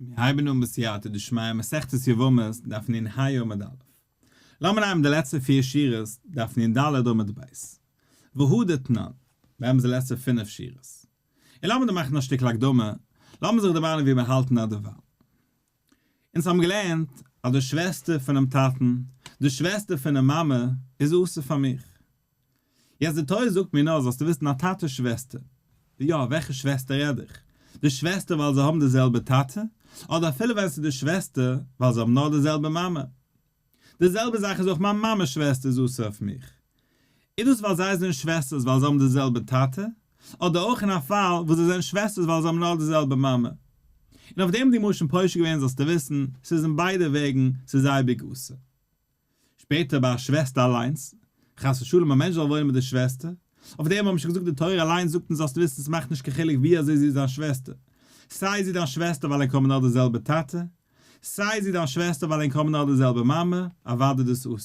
מיר הייבן אן בסייעתא דשמיא מסכת יבמות דף נ"ה עמוד א'. לאמיר נעמען די לעצטע פיר שורות דף נ"ד עמוד ב'. והא דתנן, באמת די לעצטע פינף שורות. און לאמיר דא מאכן א שטיקל הקדמה, לאמיר זיך דערמאנען וואו מיר האלטן אדערווייל. אונז האבן געלערנט אז די שוועסטער פונעם טאטן, די שוועסטער פונעם מאמע, איז אסור פאר מיך. יעצט די תורה זאגט מיר נאר זאלסטו וויסן א טאטע שוועסטער. יא, וועלכע שוועסטער רעד איך? די שוועסטער ווייל זיי האבן די זעלבע טאטע? אדער אפילו ווען ס'איז די שוועסטער ווייל זיי האבן נאר די זעלבע מאמע? די זעלבע זאך איז אויך מיין מאמע'ס שוועסטער איז אסור אויף מיך. איז דאס ווייל זיי זענען שוועסטערס ווייל זיי האבן די זעלבע טאטע? אדער אויך אין א פאל וואס זיי זענען שוועסטערס ווייל זיי האבן נאר די זעלבע מאמע? און אויף דעם האט די גמרא שוין פושט געווען זאלסטו וויסן, ס'איז אין ביידע וועגן, ס'איז אייביג אסור. שפעטער ביי א שוועסטער אליינס, חס ושלום א מענטש זאל וואוינען מיט די שוועסטער, אויף דעם האט מען שוין געזאגט די תורה אליינס זאגט אונז זאלסטו וויסן ס'מאכט נישט קיין חילוק ווי אזוי זי איז דיין שוועסטער, סיי איז זי דיין שוועסטער ווייל ענק האבן נאר די זעלבע טאטע, סיי איז זי דיין שוועסטער ווייל ענק האבן נאר די זעלבע מאמע, אוודאי דאס אסור.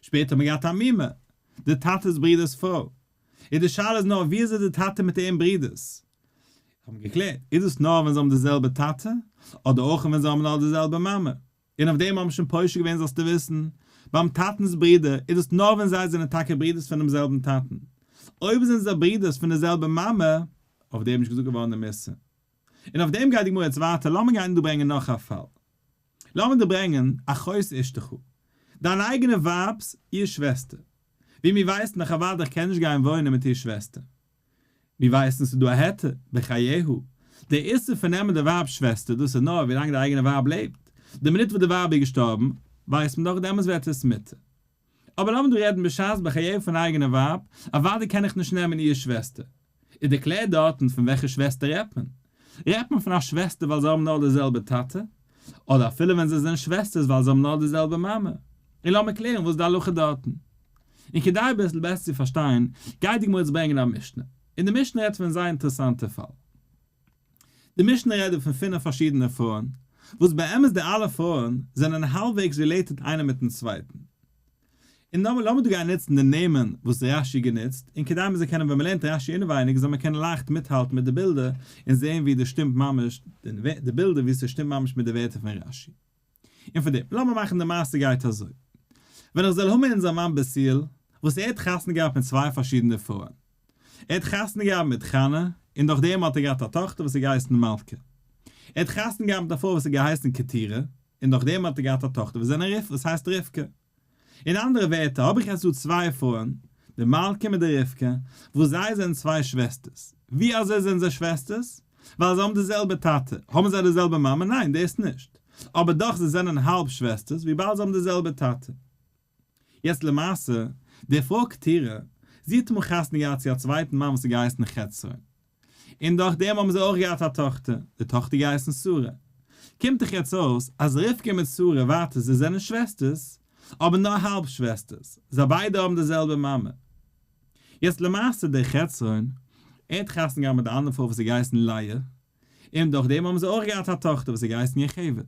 שפעטער האט מען געהאט א מומע, די טאטע'ס ברודער'ס פרוי, און די שאלה איז נאר ווי אזוי איז די טאטע מיט אים ברודערס? האבן געקלערט, איז דאס נאר ווען זיי האבן די זעלבע טאטע, אדער אויך ווען זיי האבן נאר די זעלבע מאמע? און אויף דעם האבן שוין פושט געווען זאלסטו וויסן, ביים טאטנ'ס ברודער איז דאס נאר ווען זיי זענען טאקע ברודערס פונעם זעלבן טאטן. אויב זענען זיי ברודערס פון די זעלבע מאמע, אויף דעם איז נישט געזאגט געווארן דעם איסור. און אויף דעם גייט די גמרא יעצט ווייטער, לאמיר גיין דא ברענגען נאך א פאל. לאמיר דא ברענגען אחות אשתך, דיין אייגענע ווייב'ס איר שוועסטער. ווי מיר ווייסן דאך אוודאי איך קען נישט גיין וואוינען מיט איר שוועסטער. מיר ווייסן ס'איז דא א היתר, בחייהו. דער איסור פון נעמען די ווייב'ס שוועסטער, דאס איז נאר ווילאנג די אייגענע ווייב לעבט. די מינוט וואס די ווייב איז געשטארבן, ווייסט מען דאך דעמאלס ווערט עס מותר. אבער לאמיר דא רעדן בשעת בחייהו פון אייגענע ווייב, אוודאי קען איך נישט נעמען איר שוועסטער. איז דערקלערט דארטן פון וועלכע שוועסטער רעדט מען? רעדט מען פון א שוועסטער ווייל זיי האבן נאר די זעלבע טאטע? אדער אפילו ווען זיי זענען שוועסטערס ווייל זיי האבן נאר די זעלבע מאמע? און לאמיר קלערן וואס איז די הלכה דארטן. און כדי אביסל בעסער צו פארשטיין, גייט די גמרא יעצט ברענגען א משנה. און די משנה רעדט פון זייער אינטערעסאנטע פאל. די משנה רעדט דא פון פינף פארשידענע פרויען, וואס באמת די אלע פרויען זענען האלבוועגס related איינער מיטן צווייטן. און לאמיר דא גיין נוצן די נעמען וואס רש"י גענוצט, און כדי מ'זאל קענען ווען מ'לערנט רש"י אינעווייניג זאל מען קענען לייכט מיטהאלטן מיט די בילדער און זען ווי דאס שטימט ממש, די בילדער ווי ס'שטימט ממש מיט די ווערטער פון רש"י. און פאר דעם, לאמיר מאכן די מעשה גייט אזוי. ווען איך זאל האבן אונזער מאן בתואל, וואס ער האט חתונה געהאט מיט צוויי פארשידענע פרויען. ער האט חתונה געהאט מיט חנה, און דורך דעם האט ער געהאט א טאכטער וואס האט געהייסן מלכה. ער האט חתונה געהאט מיט א פרוי וואס האט געהייסן קטורה, און דורך דעם האט ער געהאט א טאכטער וואס זענען רבקה וואס הייסט רבקה. אין אנדערע ווערטער האב איך יעצט דא צוויי פרויען, די מלכה מיט די רבקה, וואס זיי זענען צוויי שוועסטערס. ווי אזוי זענען זיי שוועסטערס? ווייל זיי האבן די זעלבע טאטע. האבן זיי די זעלבע מאמע? ניין, דאס נישט. אבער דאך זיי זענען האלב שוועסטערס וויבאלד זיי האבן די זעלבע טאטע. יעצט למעשה, די פרוי קטורה, זי האט אמאל חתונה געהאט צו א צווייטן מאן וואס האט געהייסן חצרון. און דורך דעם האבן זיי אויך געהאט א טאכטער, די טאכטער געהייסן שרה. קומט דאך יעצט אויס אז רבקה מיט שרה ווייטער זיי זענען שוועסטערס, אבער נאר האלב שוועסטערס, זיי ביידע האבן די זעלבע מאמע. יעצט למעשה דער חצרון, ער האט חתונה געהאט מיט די אנדערע פרוי וואס האט געהייסן לאה, און דורך דעם האבן זיי אויך געהאט א טאכטער וואס האט געהייסן יוכבד.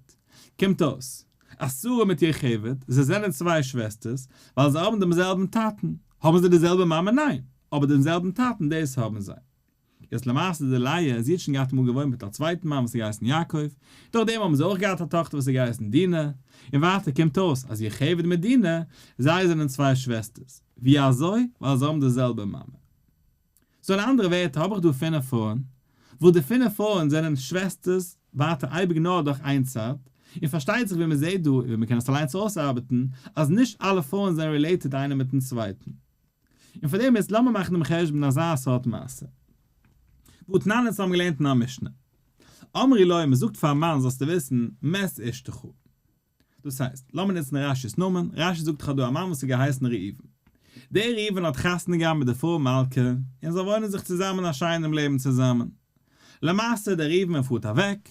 קומט אויס אז שרה מיט יוכבד, זיי זענען צוויי שוועסטערס, ווייל זיי האבן דעם זעלבן טאטן. האבן זיי די זעלבע מאמע? ניין. אבער דעם זעלבן טאטן, דאס האבן זיי. יעצט למעשה די לאה, זי האט שוין געהאט אמאל געוואוינט מיט א צווייטן מאן וואס האט געהייסן יעקב, דורך דעם האבן זיי אויך געהאט א טאכטער וואס האט געהייסן דינה, און ווייטער קומט אויס אז יוכבד מיט דינה, זיי זענען צוויי שוועסטערס. ווי אזוי? ווייל זיי האבן די זעלבע מאמע. so אין אנדערע ווערטער האב איך דא פינף פרויען, וואס די פינף פרויען זענען שוועסטערס ווייטער אייביג נאר דורך איין צד, און פארשטייט זיך ווי מען זעט דא און ווי מען קען עס אליינס אויסארבעטן אז נישט אלע פרויען זענען related איינער מיטן צווייטן. און פאר דעם איז לאמיר מאכן דעם חשבון אזא סארט מעשה. והתנן אונז האבן געלערנט אין א משנה. אמרו לו מען זאגט פאר א מאן זאלסטו וויסן מת אשתך. דאס הייסט, לאמיר נוצן רש"י'ס נאמען, רש"י זאגט איך האב דא א מאן וואס האט געהייסן ראובן. דער ראובן האט חתונה געהאט מיט די פרוי מלכה, און זיי וואוינען זיך צוזאמען א שיינעם לעבן צוזאמען. למעשה דער ראובן ער פארט אוועק,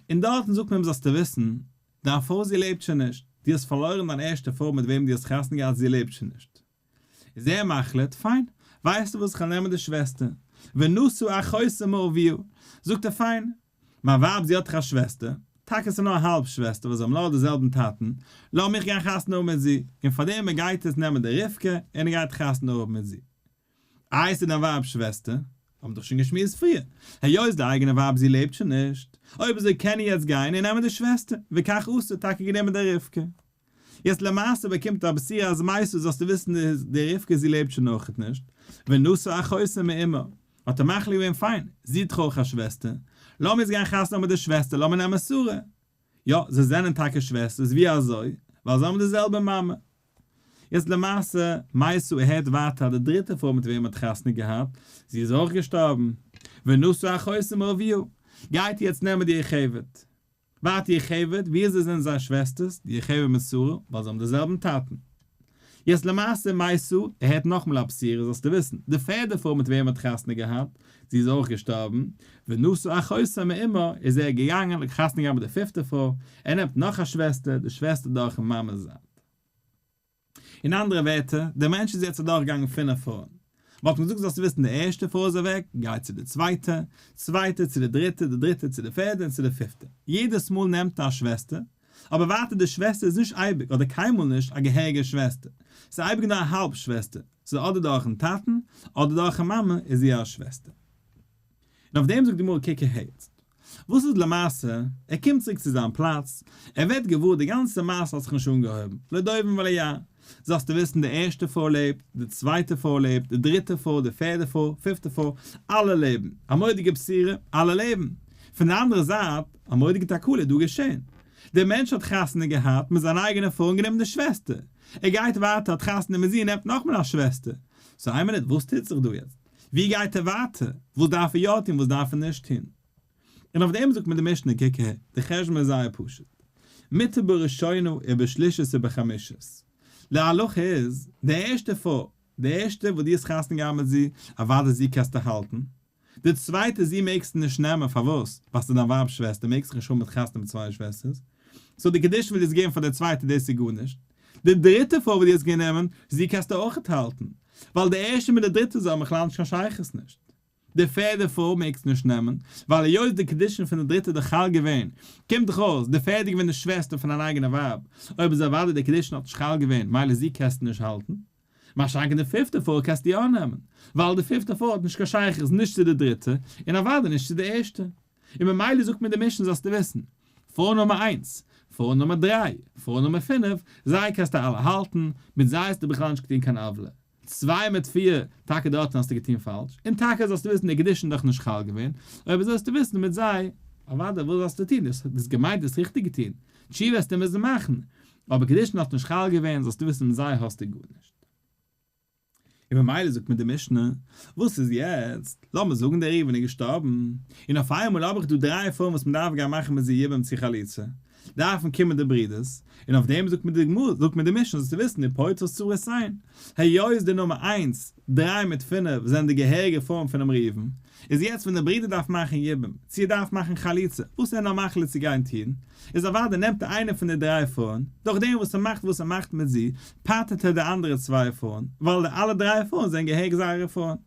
און דארטן זאגט מען אים זאלסטו וויסן, דיין פרוי זי לעבט שוין נישט, דו האסט פארלוירן דיין ערשטע פרוי מיט וועם דו האסט חתונה געהאט זי לעבט שוין נישט. איז ער מחליט, פיין, ווייסטו וואס כ'וועל נעמען די שוועסטער, ונשא אחותה מאביה, זאגט ער פיין, מיין ווייב זי האט דאך א שוועסטער, טאקע ס'איז נאר א האלב שוועסטער וואס זיי האבן נאר די זעלבן טאטן, לאמיך גיין חתונה האבן מיט זי, און פארדעם ער גייט יעצט נעמען די רבקה און ער גייט חתונה האבן מיט זי. איי ס'איז דיין ווייב'ס שוועסטער? האבן דאך שוין געשמועסט פריער, היות די אייגענע ווייב זי לעבט שוין נישט, אויב אזוי קען ער יעצט גיין און נעמען די שוועסטער, וכך עשה, טאקע גענומען די רבקה. יעצט למעשה באקומט ער א בשורה אז מתה זאלסטו וויסן די רבקה זי לעבט שוין אויכעט נישט, ונשא אחותה מאמה, האט ער מחליט געווען פיין, זי האט דאך אויך א שוועסטער, לאמיר יעצט גיין חתונה האבן מיט די שוועסטער לאמיר נעמען שרה. יא, זיי זענען טאקע שוועסטערס, ווי אזוי? ווייל זיי האבן די זעלבע מאמע. יעצט למעשה, מתה ער הערט ווייטער אז די דריטע פרוי מיט וועם ער האט חתונה געהאט, זי איז אויך געשטארבן, ונשא אחותה מאביה, גייט ער יעצט נעמען די יוכבד. ווייטער יוכבד, ווי אזוי זענען זיי שוועסטערס, די יוכבד מיט שרה, ווייל זיי האבן די זעלבן טאטן. יעצט למעשה מתה, ער הערט נאכאמאל א בשורה זאלסטו וויסן, די פערדע פרוי מיט וועם ער האט חתונה געהאט, זי איז אויך געשטארבן, ונשא אחותה מאמה, איז ער געגאנגען און חתונה געהאט מיט די פיפטע פרוי, ער נעמט נאך א שוועסטער, די שוועסטער דורכן מאמע'ס זייט. אין אנדערע ווערטער, דער מענטש איז יעצט אדורכגעגאנגען פינף פרויען. מ'האט אים געזאגט זאלסטו וויסן די ערשטע פרוי איז אוועק, גיי צו די צווייטע, צווייטע צו די דריטע, די דריטע צו די פערדע און צו די פיפטע. יעדעס מאל נעמט ער א שוועסטער, אבער ווייטער די שוועסטער איז נישט אייביג אדער קיינמאל נישט א געהעריגע שוועסטער, ס'איז אייביג נאר א האלב שוועסטער, ס'איז אדער דורכן טאטן אדער דורכן מאמע איז זי א שוועסטער. און אויף דעם זאגט די גמרא קוק אהער יעצט וואס איז למעשה, ער קומט צוריק צו זיין פלאץ, ער ווערט געוואר די גאנצע מעשה האט זיך נישט אנגעהויבן, לא דובים ולא יער, זאלסטו וויסן די ערשטע פרוי לעבט, די צווייטע פרוי לעבט, די דריטע פרוי, די פערדע פרוי, פיפטע פרוי, אלע לעבן, א מורא'דיגע בשורה, אלע לעבן. פון די אנדערע זייט, א מורא'דיגע תקלה איז דא געשען. דער מענטש האט חתונה געהאט מיט זיין אייגענע פרוי און גענומען די שוועסטער. ער גייט ווייטער האט חתונה מיט זי און נעמט נאכמאל א שוועסטער. so איין מינוט, וואס טוט זיך דא יעצט? ווי גייט ער ווייטער? וואס דארף ער יא טון וואס דארף ער נישט טון? און אויף דעם זאגט מיר די משנה קוק אהער, די חשבון איז זייער פשוט. מותר בראשונה ובשלישית ובחמישית. די הלכה איז, די ערשטע פרוי, די ערשטע וואס דו האסט חתונה געהאט מיט זי, אוודאי זי קענסטו האלטן. די צווייטע זי מעגסטו נישט נעמען, פארוואס? ווייל ס'איז דיין ווייב'ס שוועסטער, מעגסט זיך נישט האבן מיט חתונה מיט צוויי שוועסטערס. so די קידושין וואס דו האסט געגעבן פאר די צווייטע דאס איז גארנישט. די דריטע פרוי וואס דו האסט גענומען, זי קענסטו אויכעט האלטן. ווייל די ערשטע מיט די דריטע זיי האבן בכלל נישט קיין שייכות נישט. די פערדע פרוי מעגסטו נישט נעמען, ווייל היות די קידושין פון די דריטע איז דאך חל געווען, קומט דאך אויס, די פערדע איז געווען די שוועסטער פון דיין אייגענע ווייב, אויב איז אוודאי די קידושין האט נישט חל געווען, מילא זי קענסטו נישט האלטן. מה שאין כן די פיפטע פרוי קענסטו יא נעמען, ווייל די פיפטע פרוי האט נישט קיין שייכות נישט צו די דריטע, און אוודאי נישט צו די ערשטע. און ממילא זאגט מיר די משנה זאלסטו וויסן, פרוי נומער איינס, פרוי נומער דריי, פרוי נומער פינף, זיי קענסטו אלע האלטן, מיט זיי האסטו בכלל נישט געטון קיין עוולה. צוויי מיט פיר, טאקע דארטן האסטו געטון פאלש, און טאקע זאלסטו וויסן די קידושין איז דאך נישט חל געווען, אויב אזוי זאלסטו וויסן מיט זיי, אוודאי וואס זאלסטו טון, דו האסט געמיינט דו האסט ריכטיג געטון, תשובה וועסטו מוזן מאכן, אבער קידושין האט נישט חל געווען, זאלסטו וויסן מיט זיי האסטו גארנישט. און ממילא זאגט מיר די משנה, וואס איז יעצט, לאמיר זאגן דער ראובן איז געשטארבן, און אויף איינמאל האב איך דא דריי פרויען וואס מען דארף גיין מאכן מיט זיי יבום צו חליצה, דארפן קומען די ברידערס, און אויף דעם זאגט מיר די גמרא, זאגט מיר די משנה זאלסטו וויסן ופוטר צרותיהן, היות די נומער איינס, דריי מיט פינף זענען די געהעריגע פרויען פונעם ראובן, איז יעצט ווען די ברודער דארף מאכן יבום, צו ער דארף מאכן חליצה, וואס ער נאר מחליט צו גיין טון, איז אוודאי נעמט ער איינע פון די דריי פרויען, דורך דעם וואס ער מאכט וואס ער מאכט מיט זי, פטר'ט ער די אנדערע צוויי פרויען, ווייל די אלע דריי פרויען זענען געהעריג זייערע פרויען.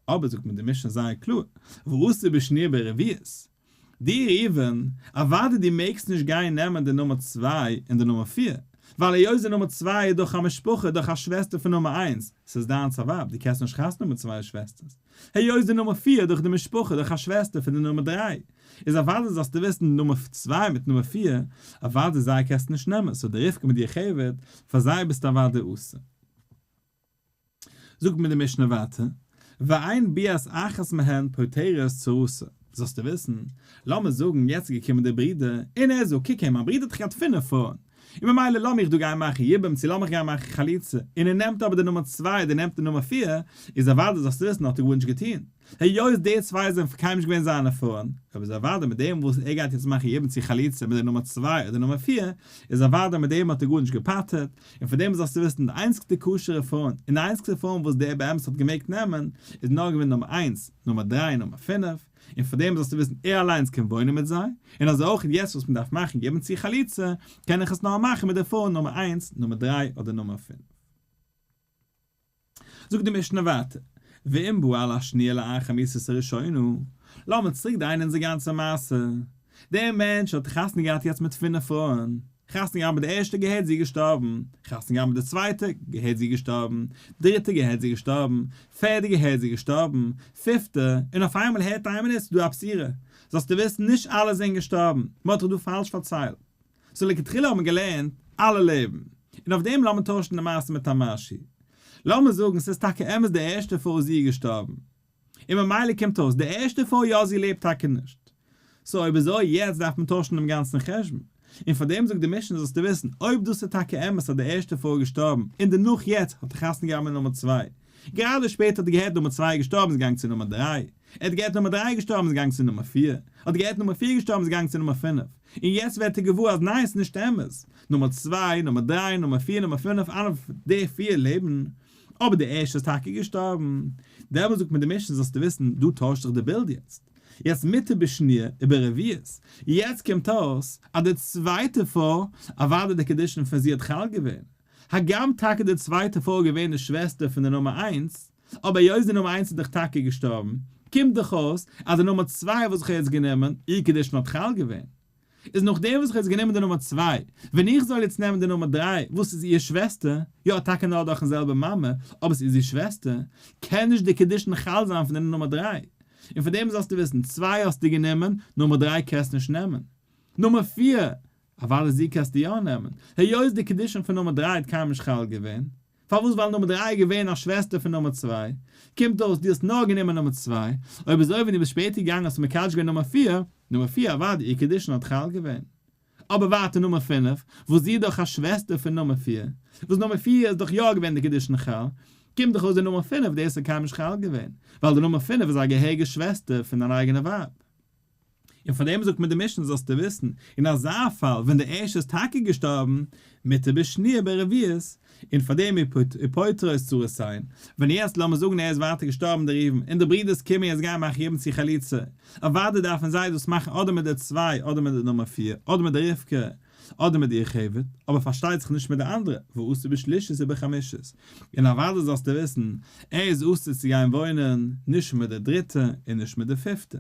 אבער זאגט מיר די משנה זייער קלאר, ואסור בשניה וברביעית. דו ראובן, אוודאי דו מעגסט נישט גיין נעמען די נומער צוויי און די נומער פיר, ווייל היות די נומער צוויי איז דאך א משפחה, דאך א שוועסטער פון נומער איינס, ס'איז דיינס א ווייב, דו קענסט נישט חתונה האבן מיט צוויי שוועסטערס. היות די נומער פיר איז דאך די משפחה, דאך א שוועסטער פון די נומער דריי, איז אוודאי זאלסטו וויסן די נומער צוויי מיט נומער פיר, אוודאי זיי קענסטו נישט נעמען, so די רבקה מיט די יוכבד, פאר זיי ביסטו אוודאי אסור. זאגט מיר די משנה ווייטער, ואין ביאת אחת מהן פוטרת צרתה, זאלסטו וויסן, לאמיר זאגן יעצט איז געקומען דער ברודער, און ער זאגט, קוק הער, מיין ברודער האט דאך געהאט פינף פרויען, און ממילא לאמיך דא גיין מאכן יבום צו לאמיך גיין מאכן חליצה, און ער נעמט אבער די נומער צוויי אדער נעמט די נומער פיר, איז אוודאי זאלסטו וויסן האט ער גארנישט געטון, היות די צוויי זענען קיינמאל נישט געווען זיינע פרויען, אויב איז אוודאי מיט דעם וואס ער גייט יעצט מאכן יבום צו חליצה מיט די נומער צוויי אדער נומער פיר, איז אוודאי מיט דעם האט ער גארנישט געפטר'ט, און פון דעם זאלסטו וויסן די איינציגסטע כשר'ע פרויען און די איינציגסטע פרויען וואס דער באמת האט געמעגט נעמען איז נאר געווען נומער איינס, נומער דריי און נומער פינף, און פון דעם זאלסטו וויסן ער אליינס קען וואוינען מיט זיי, און אזוי אויך יעצט וואס מען דארף מאכן יבום צו חליצה קען איך עס נאר מאכן מיט די פרויען נומער איינס, נומער דריי אדער נומער פינף. זאגט די משנה ווייטער, ואם בא על השניה לאחר מיתת הראשונה, לאמיר צוריק דרייען אונזער גאנצע מעשה, דער מענטש האט חתונה געהאט יעצט מיט פינף פרויען, חתונה געהאט מיט די ערשטע געהערט זי געשטארבן, חתונה געהאט מיט די צווייטע, געהערט זי געשטארבן, דריטע געהערט זי געשטארבן, פערדע געהערט זי געשטארבן, פיפטע, און אויף איינמאל הערט איין מינוט ס'איז דא א בשורה, זאלסטו וויסן נישט אלע זענען געשטארבן, מ'האט דיך דא פאלש פארציילט. סאו לכתחילה האט מען געלערנט אלע לעבן, און אויף דעם לאמיר טוישן די מעשה מיט א משהו. לאמיר זאגן ס'איז טאקע אמת די ערשטע פרוי איז זי געשטארבן, און ממילא קומט אויס די ערשטע פרוי יא זי לעבט טאקע נישט. סאו אויב אזוי יעצט דארף מען טוישן דעם גאנצן חשבון. און פאר דעם זאגט די משנה זאלסטו וויסן אויב דאס איז טאקע אמת אז די ערשטע פרוי איז געשטארבן און דערנאך יעצט האט ער חתונה געהאט מיט נומער צוויי. גראדע שפעטער האט ער געהערט נומער צוויי איז געשטארבן איז געגאנגען צו נומער דריי. ער האט געהערט נומער דריי איז געשטארבן איז געגאנגען צו נומער פיר. האט געהערט נומער פיר איז געשטארבן איז געגאנגען צו נומער פינף. און יעצט ווערט ער געוואר אז ניין ס'איז נישט אמת. נומער צוויי, נומער דריי, נומער פיר, נומער פינף, אלע די פיר לעבן. אבער די ערשטע איז טאקע געשטארבן. דעמאלס זאגט מיר די משנה זאלסטו וויסן, דא טוישט זיך די בילד יעצט. יעצט מותר בשניה וברביעית. יעצט קומט אויס אז די צווייטע פרוי, אוודאי די קידושין פון זי האט חל געווען. הגם טאקע די צווייטע פרוי איז געווען די שוועסטער פון די נומער איינס, אבער היות די נומער איינס איז דאך טאקע געשטארבן, קומט דאך אויס אז די נומער צוויי וואס איך האב יעצט גענומען, איר קידושין האט חל געווען. איז נאכדעם וואס איך האב יעצט גענומען די נומער צוויי, ווען איך זאל יעצט נעמען די נומער דריי, וואס איז איר שוועסטער, יא טאקע נאר דורכן זעלבע מאמע, אבער ס'איז איר שוועסטער, קען נישט די קידושין חל זיין פון די נומער דריי. און פון דעם זאלסטו וויסן, צוויי האסטו גענומען, נומער דריי קענסט נישט נעמען. נומער פיר, אוודאי זי קענסטו יא נעמען, היות די קידושין פון נומער דריי האט קיינמאל נישט חל געווען. פארוואס ווייל נומער דריי איז געווען א שוועסטער פון נומער צוויי, קומט אויס דו האסט נאר גענומען נומער צוויי, אויב אזוי ווען דו ביסט שפעטער געגאנגען האסטו מקדש געווען נומער פיר, נומער פיר אוודאי איר קידושין האט חל געווען. אבער ווייטער נומער פינף, וואס זי איז דאך א שוועסטער פון נומער פיר, וואס נומער פיר איז דאך יא געווען די קידושין חל, קומט דאך אויס די נומער פינף דאס האט קיינמאל נישט חל געווען, ווייל די נומער פינף איז א געהעריגע שוועסטער פון דיין אייגענע ווייב. און פאר דעם זאגט מיר די משנה זאלסטו וויסן, אין אזא פאל ווען דער ערשטער איז טאקע געשטארבן, מותר בשניה וברביעית, און פאר דעם ופוטרות צרותיהן, ווען יעצט לאמיר זאגן ער איז ווייטער געשטארבן דער ראובן, און די ברידערס קומען יעצט גיין מאכן יבום צו חליצה, אוודאי דארפן זיי דאס מאכן אדער מיט די צוויי אדער מיט די נומער פיר, אדער מיט די רבקה, אדער מיט די יוכבד, אבער פארשטייט זיך נישט מיט די אנדערע, ואסור בשלישית ובחמישית. און אוודאי זאלסטו וויסן, ער איז אסור צו גיין וואוינען נישט מיט די דריטע און נישט מיט די פיפטע.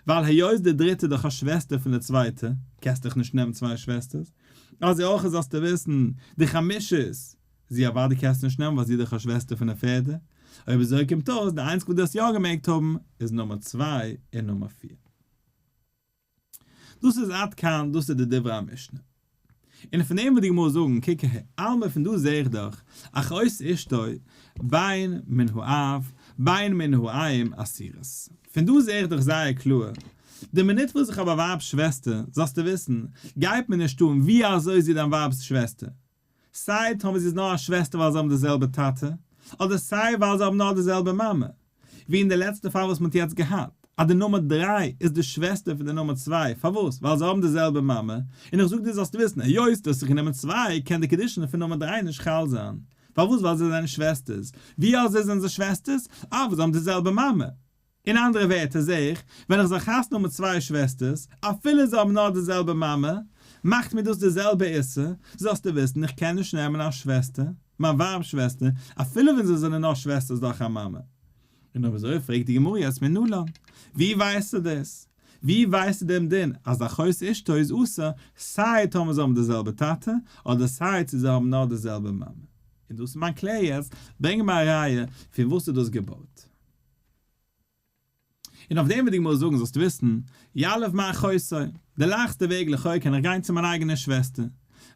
ווייל היות די דריטע איז דאך א שוועסטער פון די צווייטע, קענסטו דאך נישט נעמען צוויי שוועסטערס. אזוי אויך זאלסטו וויסן, די חמישית, זי אוודאי קענסטו נישט נעמען ווייל זי איז דאך א שוועסטער פון די פערדע. אויב אזוי קומט אויס, די איינציגע וואס דו האסט יא געמעגט האבן, איז נומער צוויי און נומער פיר. דאס איז עד כאן, דאס איז די דברי המשנה. און פון דעם וועט די גמרא זאגן, קוק אהער, אלמא פון דא זעה איך דאך, אחות אשתו, בין מן האב, בין מן האם אסורות. פון דא זעה איך דאך זייער קלאר, די מינוט וואס איך האב א ווייב'ס שוועסטער, זאלסטו וויסן, גייט מיר נישט אן ווי אזוי זי איז דיין ווייב'ס שוועסטער. סיי טאמער זי איז נאר א שוועסטער ווייל זיי האבן די זעלבע טאטע, אדער סיי ווייל זיי האבן נאר די זעלבע מאמע, ווי אין די לעצטע פאל וואס מ'האט יעצט געהאט, אז די נומער דריי איז די שוועסטער פון די נומער צוויי, פארוואס? ווייל זיי האבן די זעלבע מאמע, און איך זאג דיר זאלסט וויסן, היות דו האסט זיך גענומען צוויי, קען די קידושין פון נומער דריי נישט חל זיין. פארוואס? ווייל זיי זענען שוועסטערס. ווי אזוי זענען זיי שוועסטערס? אה, ווייל זיי האבן די זעלבע מאמע. אין אנדערע ווערטער זעה איך, ווען איך זאל חתונה האבן מיט צוויי שוועסטערס, אפילו זיי האבן נאר די זעלבע מאמע, מאכט מיר דאס די זעלבע איסור, זאלסטו וויסן איך קען נישט נעמען א שוועסטער, מיין ווייב'ס שוועסטער, אפילו ווען זיי זענען נאר שוועסטערס דורך א מאמע. און אויב אזוי פרעגט די גמרא יעצט מנלן, ווי ווייסטו דאס? ווי ווייסטו דעם דין אז אחות אשתו איז אסור סיי טאמער זיי האבן די זעלבע טאטע, אדער סיי צו זיי האבן נאר די זעלבע מאמע? און דאס איז מיין קלער יעצט, ברענג מיר א ראיה פון וואס איז דאס געבויט. און אויף דעם וועט די גמרא זאגן זאלסטו וויסן, יליף מאחותו, די לייכסטע וועג לכאו' קען איך גיין צו מיין אייגענע שוועסטער,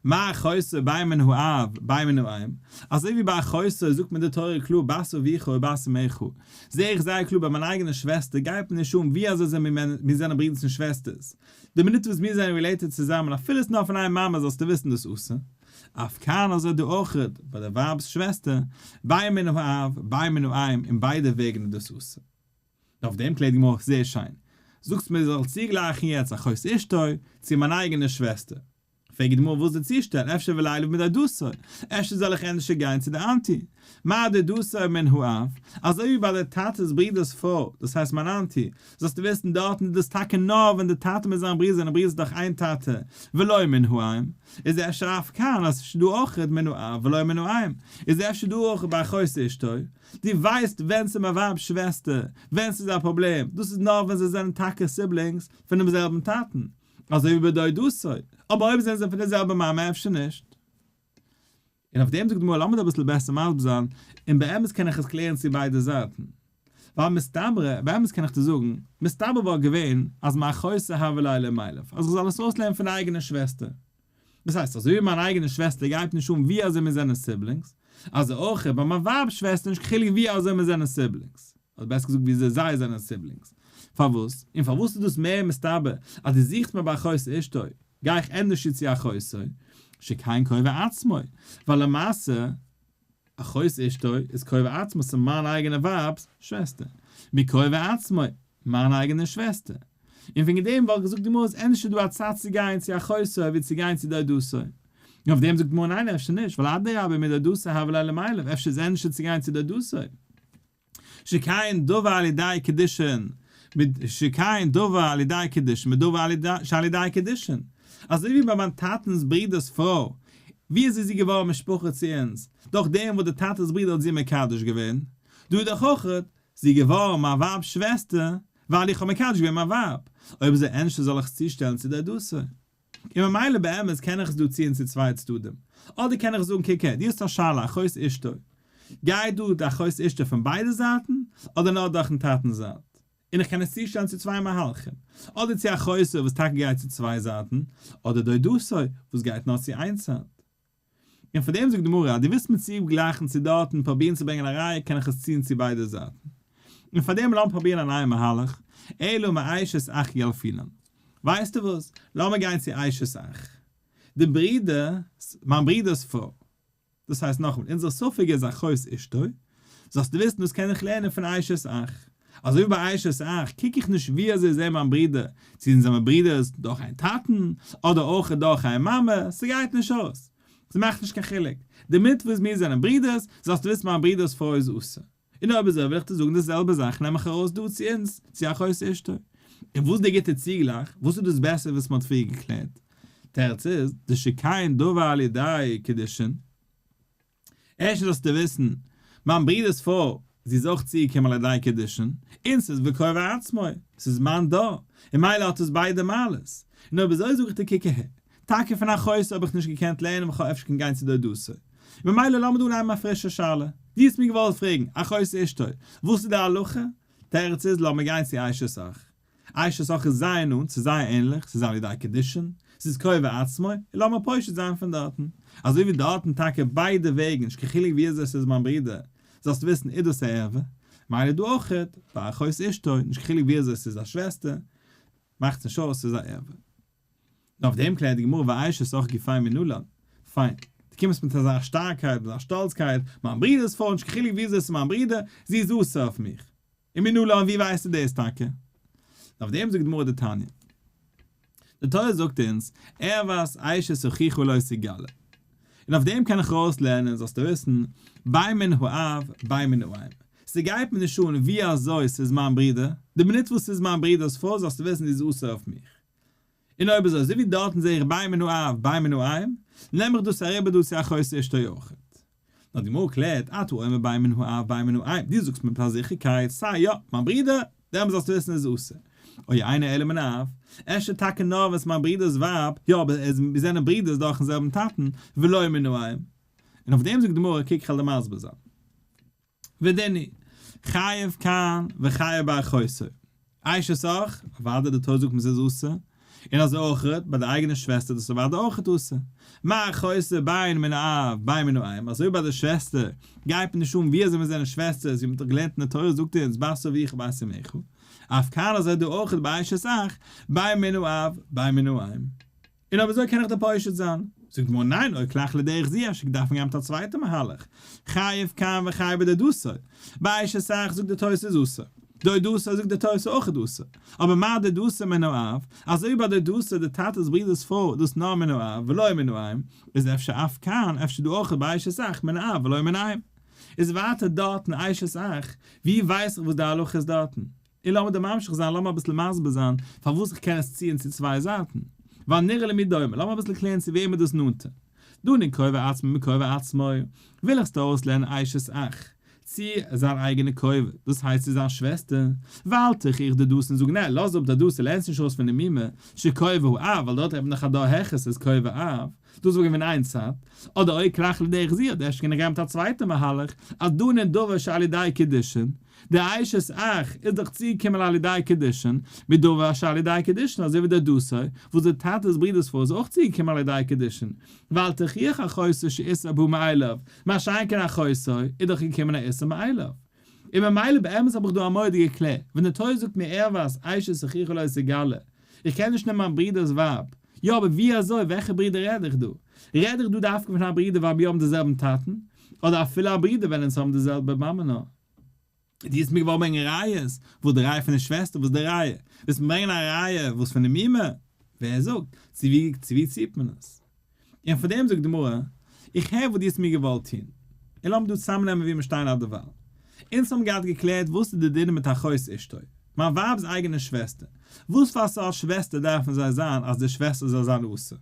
מה אחותו בין מן האב בין מן האם, אזוי ווי ביי אחותו זאגט מיר די תורה קלאר בת אביך ובת אמך, זע איך זייער קלאר ביי מיין אייגענע שוועסטער גייט מיר נישט אן ווי אזוי זענען מיר מיר זענען ברודערס און שוועסטערס, די מינוט וואס מיר זענען related צוזאמען אפילו עס נאר פון איין מאמע זאלסטו וויסן דאס אסור. אף כאן אזוי דא אויכעט ביי די ווייב'ס שוועסטער, בין מן האב בין מן האם אין ביידע וועגן איז דאס אסור. און אויף דעם קלערט די גמרא זייער שיין, זאגסט מיר זאל צוגלייכן יעצט אחות אשתו צו מיין אייגענע שוועסטער, פרעגט די גמרא וואס די צושטעל, אפשר ולילף מדודתו, אפשר זאל איך ענדערשער גיין צו די auntie, מה דודתו מן האב, אזוי ווי ביי די טאטע'ס ברודער'ס פרוי, דאס הייסט מיין auntie, זאלסטו וויסן דארטן איז דאס טאקע נאר ווען די טאטע מיט זיין ברודער זענען ברודערס דורך איין טאטע, ולא מן האם, איז אפשר אף כאן אז ס'איז דא אויך מן האב ולא מן האם, איז אפשר דא אויך ביי אחות אשתו, דו ווייסט ווען ס'איז מיין ווייב'ס שוועסטער, ווען ס'איז א פראבלעם, דאס איז נאר ווען זיי זענען טאקע siblings פונעם זעלבן טאטן. אזוי ווי בדודתו, אבער אויב זענען זיי פון די זעלבע מאמע אפשר נישט. און אויף דעם זאגט די גמרא לאמיר דא אביסל בעסער מסביר זיין, און באמת קען איך עס קלערן צו ביידע זייטן, ווייל מסתברא, באמת קען איך דיר זאגן, מסתבר וואלט געווען אז מאחותו הוה ליה למילף, אז איך זאל עס אויסלערנען פון די אייגענע שוועסטער. דאס הייסט, אזוי ווי מיין אייגענע שוועסטער גייט נישט אן ווי אזוי מיר זענען siblings, אזוי אויך ביי מיין ווייב'ס שוועסטער נישט קיין חילוק ווי אזוי מיר זענען siblings. אדער בעסער געזאגט ווי אזוי זיי זענען siblings. פארוואס? און פארוואס איז דאס מער מסתבר אז דו זוכסט מיר ביי אחות אשתו, גיי איך ענדערש צו אחותו, שכן קרובי עצמו, ווייל למעשה אחות אשתו איז קרובי עצמו, ס'איז מיין אייגענע ווייב'ס שוועסטער, מקרובי עצמו, מיין אייגענע שוועסטער. און וועגן דעם וואלט געזאגט די גמרא איז ענדערש דא א צד צו גיין צו אחותו ווי צו גיין צו דודתו. און אויף דעם זאגט די גמרא ניין אפשר נישט, ווייל אדרבה מדודתו הוה ליה למילף, אפשר איז ענדערש צו גיין צו דודתו. שכן דבר על ידי קידושין, שכן דבר על ידי קידושין מדבר שעל ידי קידושין, אזוי ווי ביי מיין טאטנ'ס ברודער'ס פרוי, ווי איז זי געווארן משפחה צו אונז? דורך דעם וואס דער טאטע'ס ברודער האט זי מקדש געווען, דא איז דאך אויך זי געווארן מיין ווייב'ס שוועסטער, ווייל איך האב מקדש געווען מיין ווייב, אויב אזוי ענדערש זאל איך עס צושטעלן צו דודתו. און ממילא באמת קען איך עס דא ציען צו צוויי צדדים. אדער קען איך זאגן קוק הער, דו האסט א שאלה אחות אשתו, גייט דא די אחות אשתו פון ביידע זייטן, אדער נאר דורכן טאטנ'ס זייט? און איך קען עס צושטעלן צו צוויי מהלכים, אדער צו אחותו וואס טאקע גייט צו צוויי זייטן, אדער דודתו וואס גייט נאר צו איין צד. און פאר דעם זאגט די גמרא אז דו ווילסט מיר צוגלייכן צו דארטן פרובירן צו ברענגען א ראיה קען איך עס ציען צו ביידע זייטן. און פאר דעם לאמיר פרובירן א נייע מהלך, אלא מאשת אח ילפינן. ווייסטו וואס, לאמיר גיין צו אשת אח. די ברודער, מיין ברודער'ס פרוי. דאס הייסט נאכאמאל, אונזער ספק איז אחות אשתו, זאלסטו וויסן דאס קען איך לערנען פון אשת אח. אזוי ווי ביי אשת אח קוק איך נישט ווי אזוי זעהן מיין ברודער, צו אונז זעמער ברודערס דורך איין טאטן, אדער אויך דורך איין מאמע, ס'גייט נישט אויס. ס'מאכט נישט קיין חילוק. די מינוט וואס מיר זענען ברודערס, זאלסטו וויסן מיין ברודער'ס פרוי איז אסור. און אויב אזוי וויל איך דיר זאגן די זעלבע זאך נעם איך ארויס דא צו אונז, צו אחות אשתו. און וואס איז די גוטע צוגלייך? וואס איז דאס בעסער וואס מ'האט פריער געקלערט? תירוץ איז, דשכן דבר על ידי קידושין. ערשטנס זאלסטו וויסן, מיין ברודער'ס פרוי, זי איז אויך צוגעקומען על ידי קידושין, און ס'איז וקרובי עצמו, ס'איז מיין דור, און מילא האט עס ביידע מעלות. און אויב אזוי זאג איך דיר קוק אהער, טאקע פון אחותו האב איך נישט געקענט לערנען וואס כ'האב אפשר קען גיין צו דודתו. און ממילא לאמיר דא אנהייבן א פרישע שאלה. דו האסט מיר געוואלט פרעגן, אחות אשתו, וואס איז די הלכה? תירוץ איז לאמיר גיין צו אשת אח. אשת אח איז זייער נאנט, ס'איז זייער ענליך, ס'איז על ידי קידושין, ס'איז קרובי עצמו, און לאמיר פושט זיין פון דארטן. אזוי ווי דארטן טאקע ביידע וועגן, נישט קיין חילוק ווי אזוי ס'איז מיין ברודער, זאלסטו וויסן איז דאס א ערווה, מילא דא אויכעט, ביי אחות אשתו, נישט קיין חילוק ווי אזוי ס'איז א שוועסטער, מאכטס נישט אויס, ס'איז א ערווה. און אויף דעם קלערט די גמרא ואשת אח גופיה מנלן, פיין, דו קומסט מיט אזא שטארקייט, מיט אזא שטאלצקייט, מיין ברודער'ס פרוי, נישט קיין חילוק ווי אזוי ס'איז מיין ברודער, זי איז אסור אויף מיך. און מנלן ווי ווייסטו דאס טאקע? און אויף דעם זאגט די גמרא דתניא. די תורה זאגט אונז, ערות אשת אחיך לא תגלה. און אויף דעם קען איך ארויסלערנען, זאלסטו וויסן, בין מן האב בין מן האם. ס'גייט מיר נישט אן ווי אזוי ס'איז מיין ברודער, די מינוט וואס ס'איז מיין ברודער'ס פרוי זאלסטו וויסן זי איז אסור אויף מיך. און אויב אזוי, אזוי ווי דארטן זעה איך בין מן האב בין מן האם, נעם איך דאס אריבער דא צו אחות אשתו אויכעט. נאר די גמרא קלערט, אתה אומר בין מן האב בין מן האם, דו זאגסט מיט א זיכערקייט, סיי יא, מיין ברודער, דעמאלט זאלסטו וויסן איז אסור. או אינו אלא מן האב, אפשר טאקע נאר ווען ס'איז מיין ברודער'ס ווייב, יא אבער ער איז, מיר זענען ברודערס דורכ'ן זעלבן טאטן, ולא מן האם. און אויף דעם זאגט די גמרא, קוק כ'וועל דיר מסביר זיין. ודין הוא, חייב כאן וחייב באחותו. אשת אח, אוודאי די תורה זאגט מען ס'איז אסור, און אזוי אויך ביי די אייגענע שוועסטער דאס איז אוודאי אויך אסור. מה אחותו בין מן האב בין מן האם, אזוי ביי די שוועסטער גייט מען נישט אן ווי אזוי מיר זענען שוועסטערס ווי מ'האט דאך געלערנט אין די תורה זאגט אונז בת אביך בת אמך, אף כאן אזוי דא אויך ביי אשת אח, בין מן האב בין מן האם. און אויב אזוי קען איך דיר פושט זיין. זאגט די גמרא ניין או כלך לדרך זו אפשר דארף מען גיין מיט א צווייטע מהלך, חייב כאן וחייב בדודתו, ביי אשת אח זאגט די תוס' איז אסור, דודתו זאגט די תוס' אויך איז אסור, אבער מה דודתו מן האב, אזוי ווי ביי דודתו די טאטע'ס ברודער'ס פרוי דאס נאר מן האב ולא מן האם, איז אפשר אף כאן אפשר דא אויך ביי אשת אח מן האב ולא מן האם. איז ווייטער דארטן אשת אח, ווי ווייס איך וואס די הלכה איז דארטן? און לאמיר דא ממשיך זיין, לאמיר אביסל מסביר זיין פארוואס איך קען עס ציען צו צוויי זייטן. ווייל נראה למי דומה, לאמיר אביסל קלערן צו וועם איז דאס נאנטער. דנין קרובי עצמו מקרובי עצמו, וויל איך סתם אויסלערנען אשת אח. צו זיין אייגענע קרובה, דאס הייסט צו זיין שוועסטער, ואל תוכיח דדתא און זאג נע, לאז אפ דדתא לערנסט נישט ארויס פון די מומע, שקרובה האב, ווייל דארט רעדט מען דאך א דור העכער ס'איז קרובה אב, דאס וואלט געווען איין צד, אדער או כלך לדרך זו אדער אפשר קען איך גיין מיט א צווייטע מהלך, אז דנין דבר שעל ידי קידושין, די אשת אח איז דאך צוגעקומען על ידי קידושין, מדבר שעל ידי קידושין, אזוי ווי דודתו, וואס די טאטע'ס ברודער'ס פרוי איז אויך צוגעקומען על ידי קידושין, ואל תוכיח אחותו שאיסור בא מאליו, מה שאין כן אחותו איז דאך געקומען א איסור מאליו. און ממילא באמת האב איך דא א מורא'דיגע קלער, ווען די תורה זאגט מיר ערות אשת אחיך לא תגלה, איך קען נישט נעמען מיין ברודער'ס ווייב, יא אבער ווי אזוי, וועלכע ברודער רעד איך דא? רעד איך דא דווקא פון א ברודער ווייל מיר האבן די זעלבן טאטן? אדער אפילו א ברודער ווען אונז האבן די זעלבע מאמע נאר? דו האסט מיר געוואלט ברענגען ראיות, וואס די ראיה פון די שוועסטער, וואס די ראיה? ווילסט מיר ברענגען א ראיה וואס פון די מומע? ווער זאגט? צו ווי צו ווי ציט מען עס? און פון דעם זאגט די גמרא, איך הער וואס דו האסט מיר געוואלט טון, און לאמיר דא צוזאמנעמען ווי מיר שטייען אט דערווייל. אונז האבן געהאט געקלערט וואס איז די דין מיט אחות אשתו, מיין ווייב'ס אייגענע שוועסטער, וואס פאר סארט שוועסטער דארפן זיי זיין אז די שוועסטער זאל זיין אסור?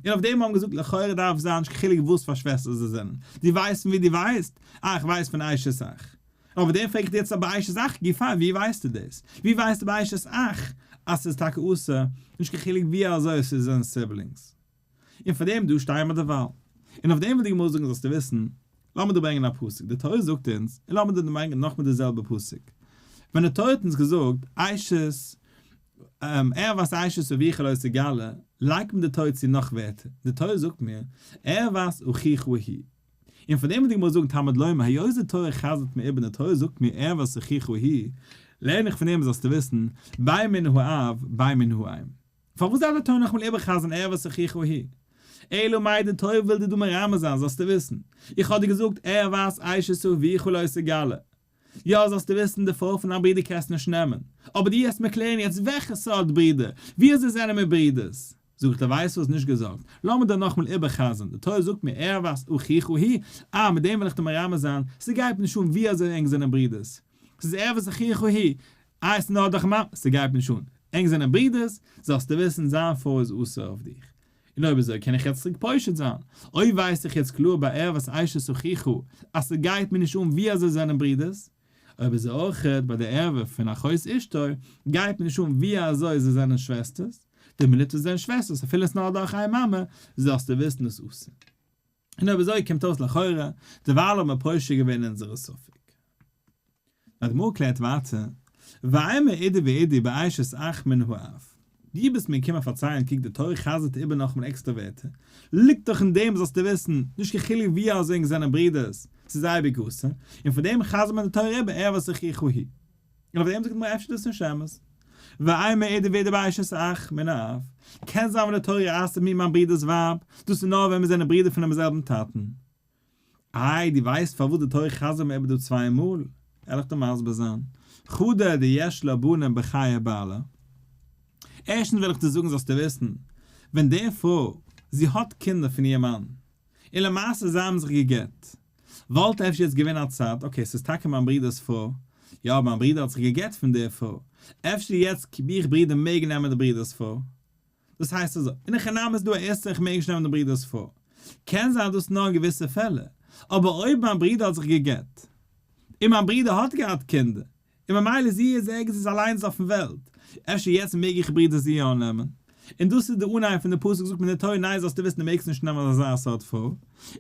און אויף דעם האבן געזאגט לכאורה דארף זיין נישט קיין חילוק וואס פאר שוועסטער זיי זענען, דו ווייסט פון ווי דו ווייסט? אה איך ווייס פון אשת אח. אויף דעם פרעג איך דיר יעצט אבער אשת אח גופא ווי ווייסטו דאס? ווי ווייסטו ביי אשת אח אז ס'איז טאקע אסור, נישט קיין חילוק ווי אזוי עס איז זענען siblings? און פאר דעם דא שטייען מיר דערווייל. און אויף דעם וויל די גמרא זאגן זאלסטו וויסן, לאמיר דא ברענגען א פסוק, די תורה זאגט אונז, און לאמיר דא ברענגען נאכמער די זעלבע פסוק, ווען די תורה האט אונז געזאגט אשת ערות אשת אביך לא תגלה, לייגט מען די תורה צו נאך ווערטער, די תורה זאגט מיר, ערות אחיך היא. און פון דעם וועט די גמרא זאגן תלמוד לומר, היות די תורה חזר'ט מיר איבער און די תורה זאגט מיר ערות אחיך היא, לערן איך פון דעם זאלסטו וויסן, בין מן האב בין מן האם. פארוואס דארף די תורה נאכאמאל איבערחזר'ן ערות אחיך היא? אלא מאי די תורה וויל דיר דא מרמז זיין זאלסטו וויסן, איך האב דיר געזאגט ערות אשת אביך לא תגלה, יא זאלסטו וויסן די פרוי פון דיין ברודער קענסטו נישט נעמען, אבער דו העסט מיר קלערן יעצט וועלכע סארט ברודער, ווי אזוי זענען מיר ברודערס? זאג איך דיר ווייסט וואס נישט געזארגט, לאמיר דיר נאכמאל איבערחזר'ן, די תורה זאגט מיר ערות אחיך היא, אה מיט דעם וויל איך דיר מרמז זיין, ס'גייט מיר נישט אן ווי אזוי ענק זענען ברודערס, ס'איז ערות אחיך היא, אה עס איז נאר דורך מאמע, ס'גייט מיר נישט אן, ענק זענען ברודערס, זאלסטו וויסן זיין פרוי איז אסור אויף דיך. און אויב אזוי קען איך יעצט צוריק פושט זיין, אויב ווייס איך יעצט קלאר ביי ערות אשת אחיך אז ס'גייט מיר נישט אן ווי אזוי זענען ברודערס, אויב אזוי אויכעט ביי די ערווה פון אחות אשתו גייט מיר נישט אן ווי אזוי זיי זענען שוועסטערס, די מינוט וואס זיי זענען שוועסטערס אפילו עס נאר דורך איין מאמע, זאלסטו וויסן איז אסור. און אויב אזוי קומט אויס לכאורה, דערווייל האבן מיר פושט געווען אונזערע ספק. די גמרא קלערט ווייטער, ואימא אידי ואידי באשת אח מן האב. דו ביסט מיר געקומען פארציילן קוק די תורה חזר'ט איבער נאכאמאל עקסטער ווערטער, ליגט דאך אין דעם זאלסטו וויסן, נישט קיין חילוק ווי אזוי ענק זענען ברידערס, ס'איז אייביג אסור, און פון דעם חזר'ט מען די תורה איבער ערות אחיך היא. און אויף דעם זאגט די גמרא אפשר איז דאס נישט אמת. ואימא אידי ואידי באשת אח מן האב, קען זיין ווען די תורה אסר'ט מיר מיין ברודער'ס ווייב, דאס איז נאר ווען מיר זענען ברידער פונעם זעלבן טאטן. איי דו ווייסט פארוואס די תורה חזר'ט מיר איבער דא צוויי מאל? על איך דיר מסביר זיין. חדא דיש לה בנים בחיי בעלה. ערשטנס וויל איך דיר זאגן זאלסטו וויסן, ווען די פרוי, זי האט קינדער פון איר מאן, און למעשה זיי האבן זיך גע'גט, וואלט אפשר יעצט געווען א צד, okay ס'איז טאקע מיין ברודער'ס פרוי, יא אבער מיין ברודער האט זיך גע'גט פון די פרוי, אפשר יעצט איך ברודער מעג נעמען די ברודער'ס פרוי? דאס הייסט אזוי, אין הכי נמי איז דא א איסור איך מעג נישט נעמען די ברודער'ס פרוי, קען זיין דאס נאר אין געוויסע פעלער, אבער אויב מיין ברודער האט זיך גע'גט, און מיין ברודער האט געהאט קינדער, און ממילא זי איז ערגעץ איז אליינס אויפן וועלט, אפשר יעצט מעג איך ברודער זי יא נעמען? און דאס איז די אנהייב פון די פסוק זאגט מיר די תורה ניין זאלסטו וויסן דו מעגסט נישט נעמען אזא סארט פרוי,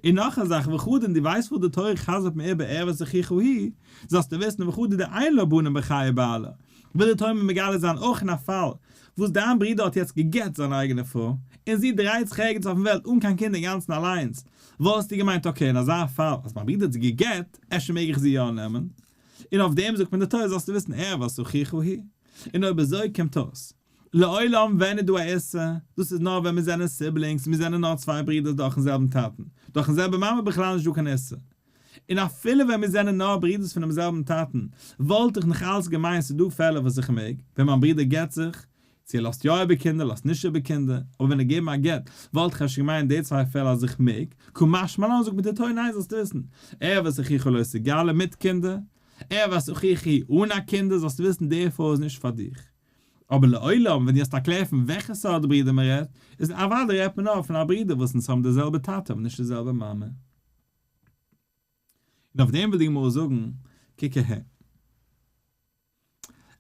און נאך א זאך וחדא דו ווייסט וואס די תורה חזר'ט מיר איבער ערות אחיך היא, זאלסטו וויסן וחדא דאין לה בנים בחיי בעלה, וויל די תורה מיר מגלה זיין אויך אין א פאל וואס דיין ברודער האט יעצט גע'גט זיין אייגענע פרוי, און זי דרייט זיך ערגעץ אויפן וועלט אן קיין קינדער אינגאנצן אליינס, וואלסטו געמיינט okay אין אזא פאל אז מיין ברודער האט זי גע'גט אפשר מעג איך זי יא נעמען? און אויף דעם זאגט מען די תורה זאלסטו וויסן ערות אחיך היא, און אויב אזוי קומט אויס לעולם ווען איז דא א איסור, דאס איז נאר ווען מיר זענען siblings, מיר זענען נאר צוויי ברידערס דורכן זעלבן טאטן, דורכן זעלבע מאמע בכלל נישט דא קיין איסור, און אפילו ווען מיר זענען נאר ברידערס פונעם זעלבן טאטן, וואלט איך נאך אלץ געמיינט ס'איז דא פעלער וואס איך מעג, ווען מיין ברודער גט זיך, צו ער לאזט יא איבער קינדער לאזט נישט איבער קינדער, אבער ווען ער געבן א גט, וואלט איך אפשר געמיינט די צוויי פעלער אז איך מעג, קא משמע לן זאגט מיר די תורה ניין זאלסט וויסן, ערות אחיך לא תגלה מיט קינדער, ערות אחיך אן א קינדער זאלסטו וויסן די פרוי איז נישט פאר דיך. אבער לעולם ווען דו האסט א קלער פון וועלכע סארט ברודער מען רעדט, איז אוודאי רעדט מען נאר פון א ברודער וואס אונז האבן די זעלבע טאטע אבער נישט די זעלבע מאמע. און אויף דעם וויל די גמרא זאגן, קוק אהער.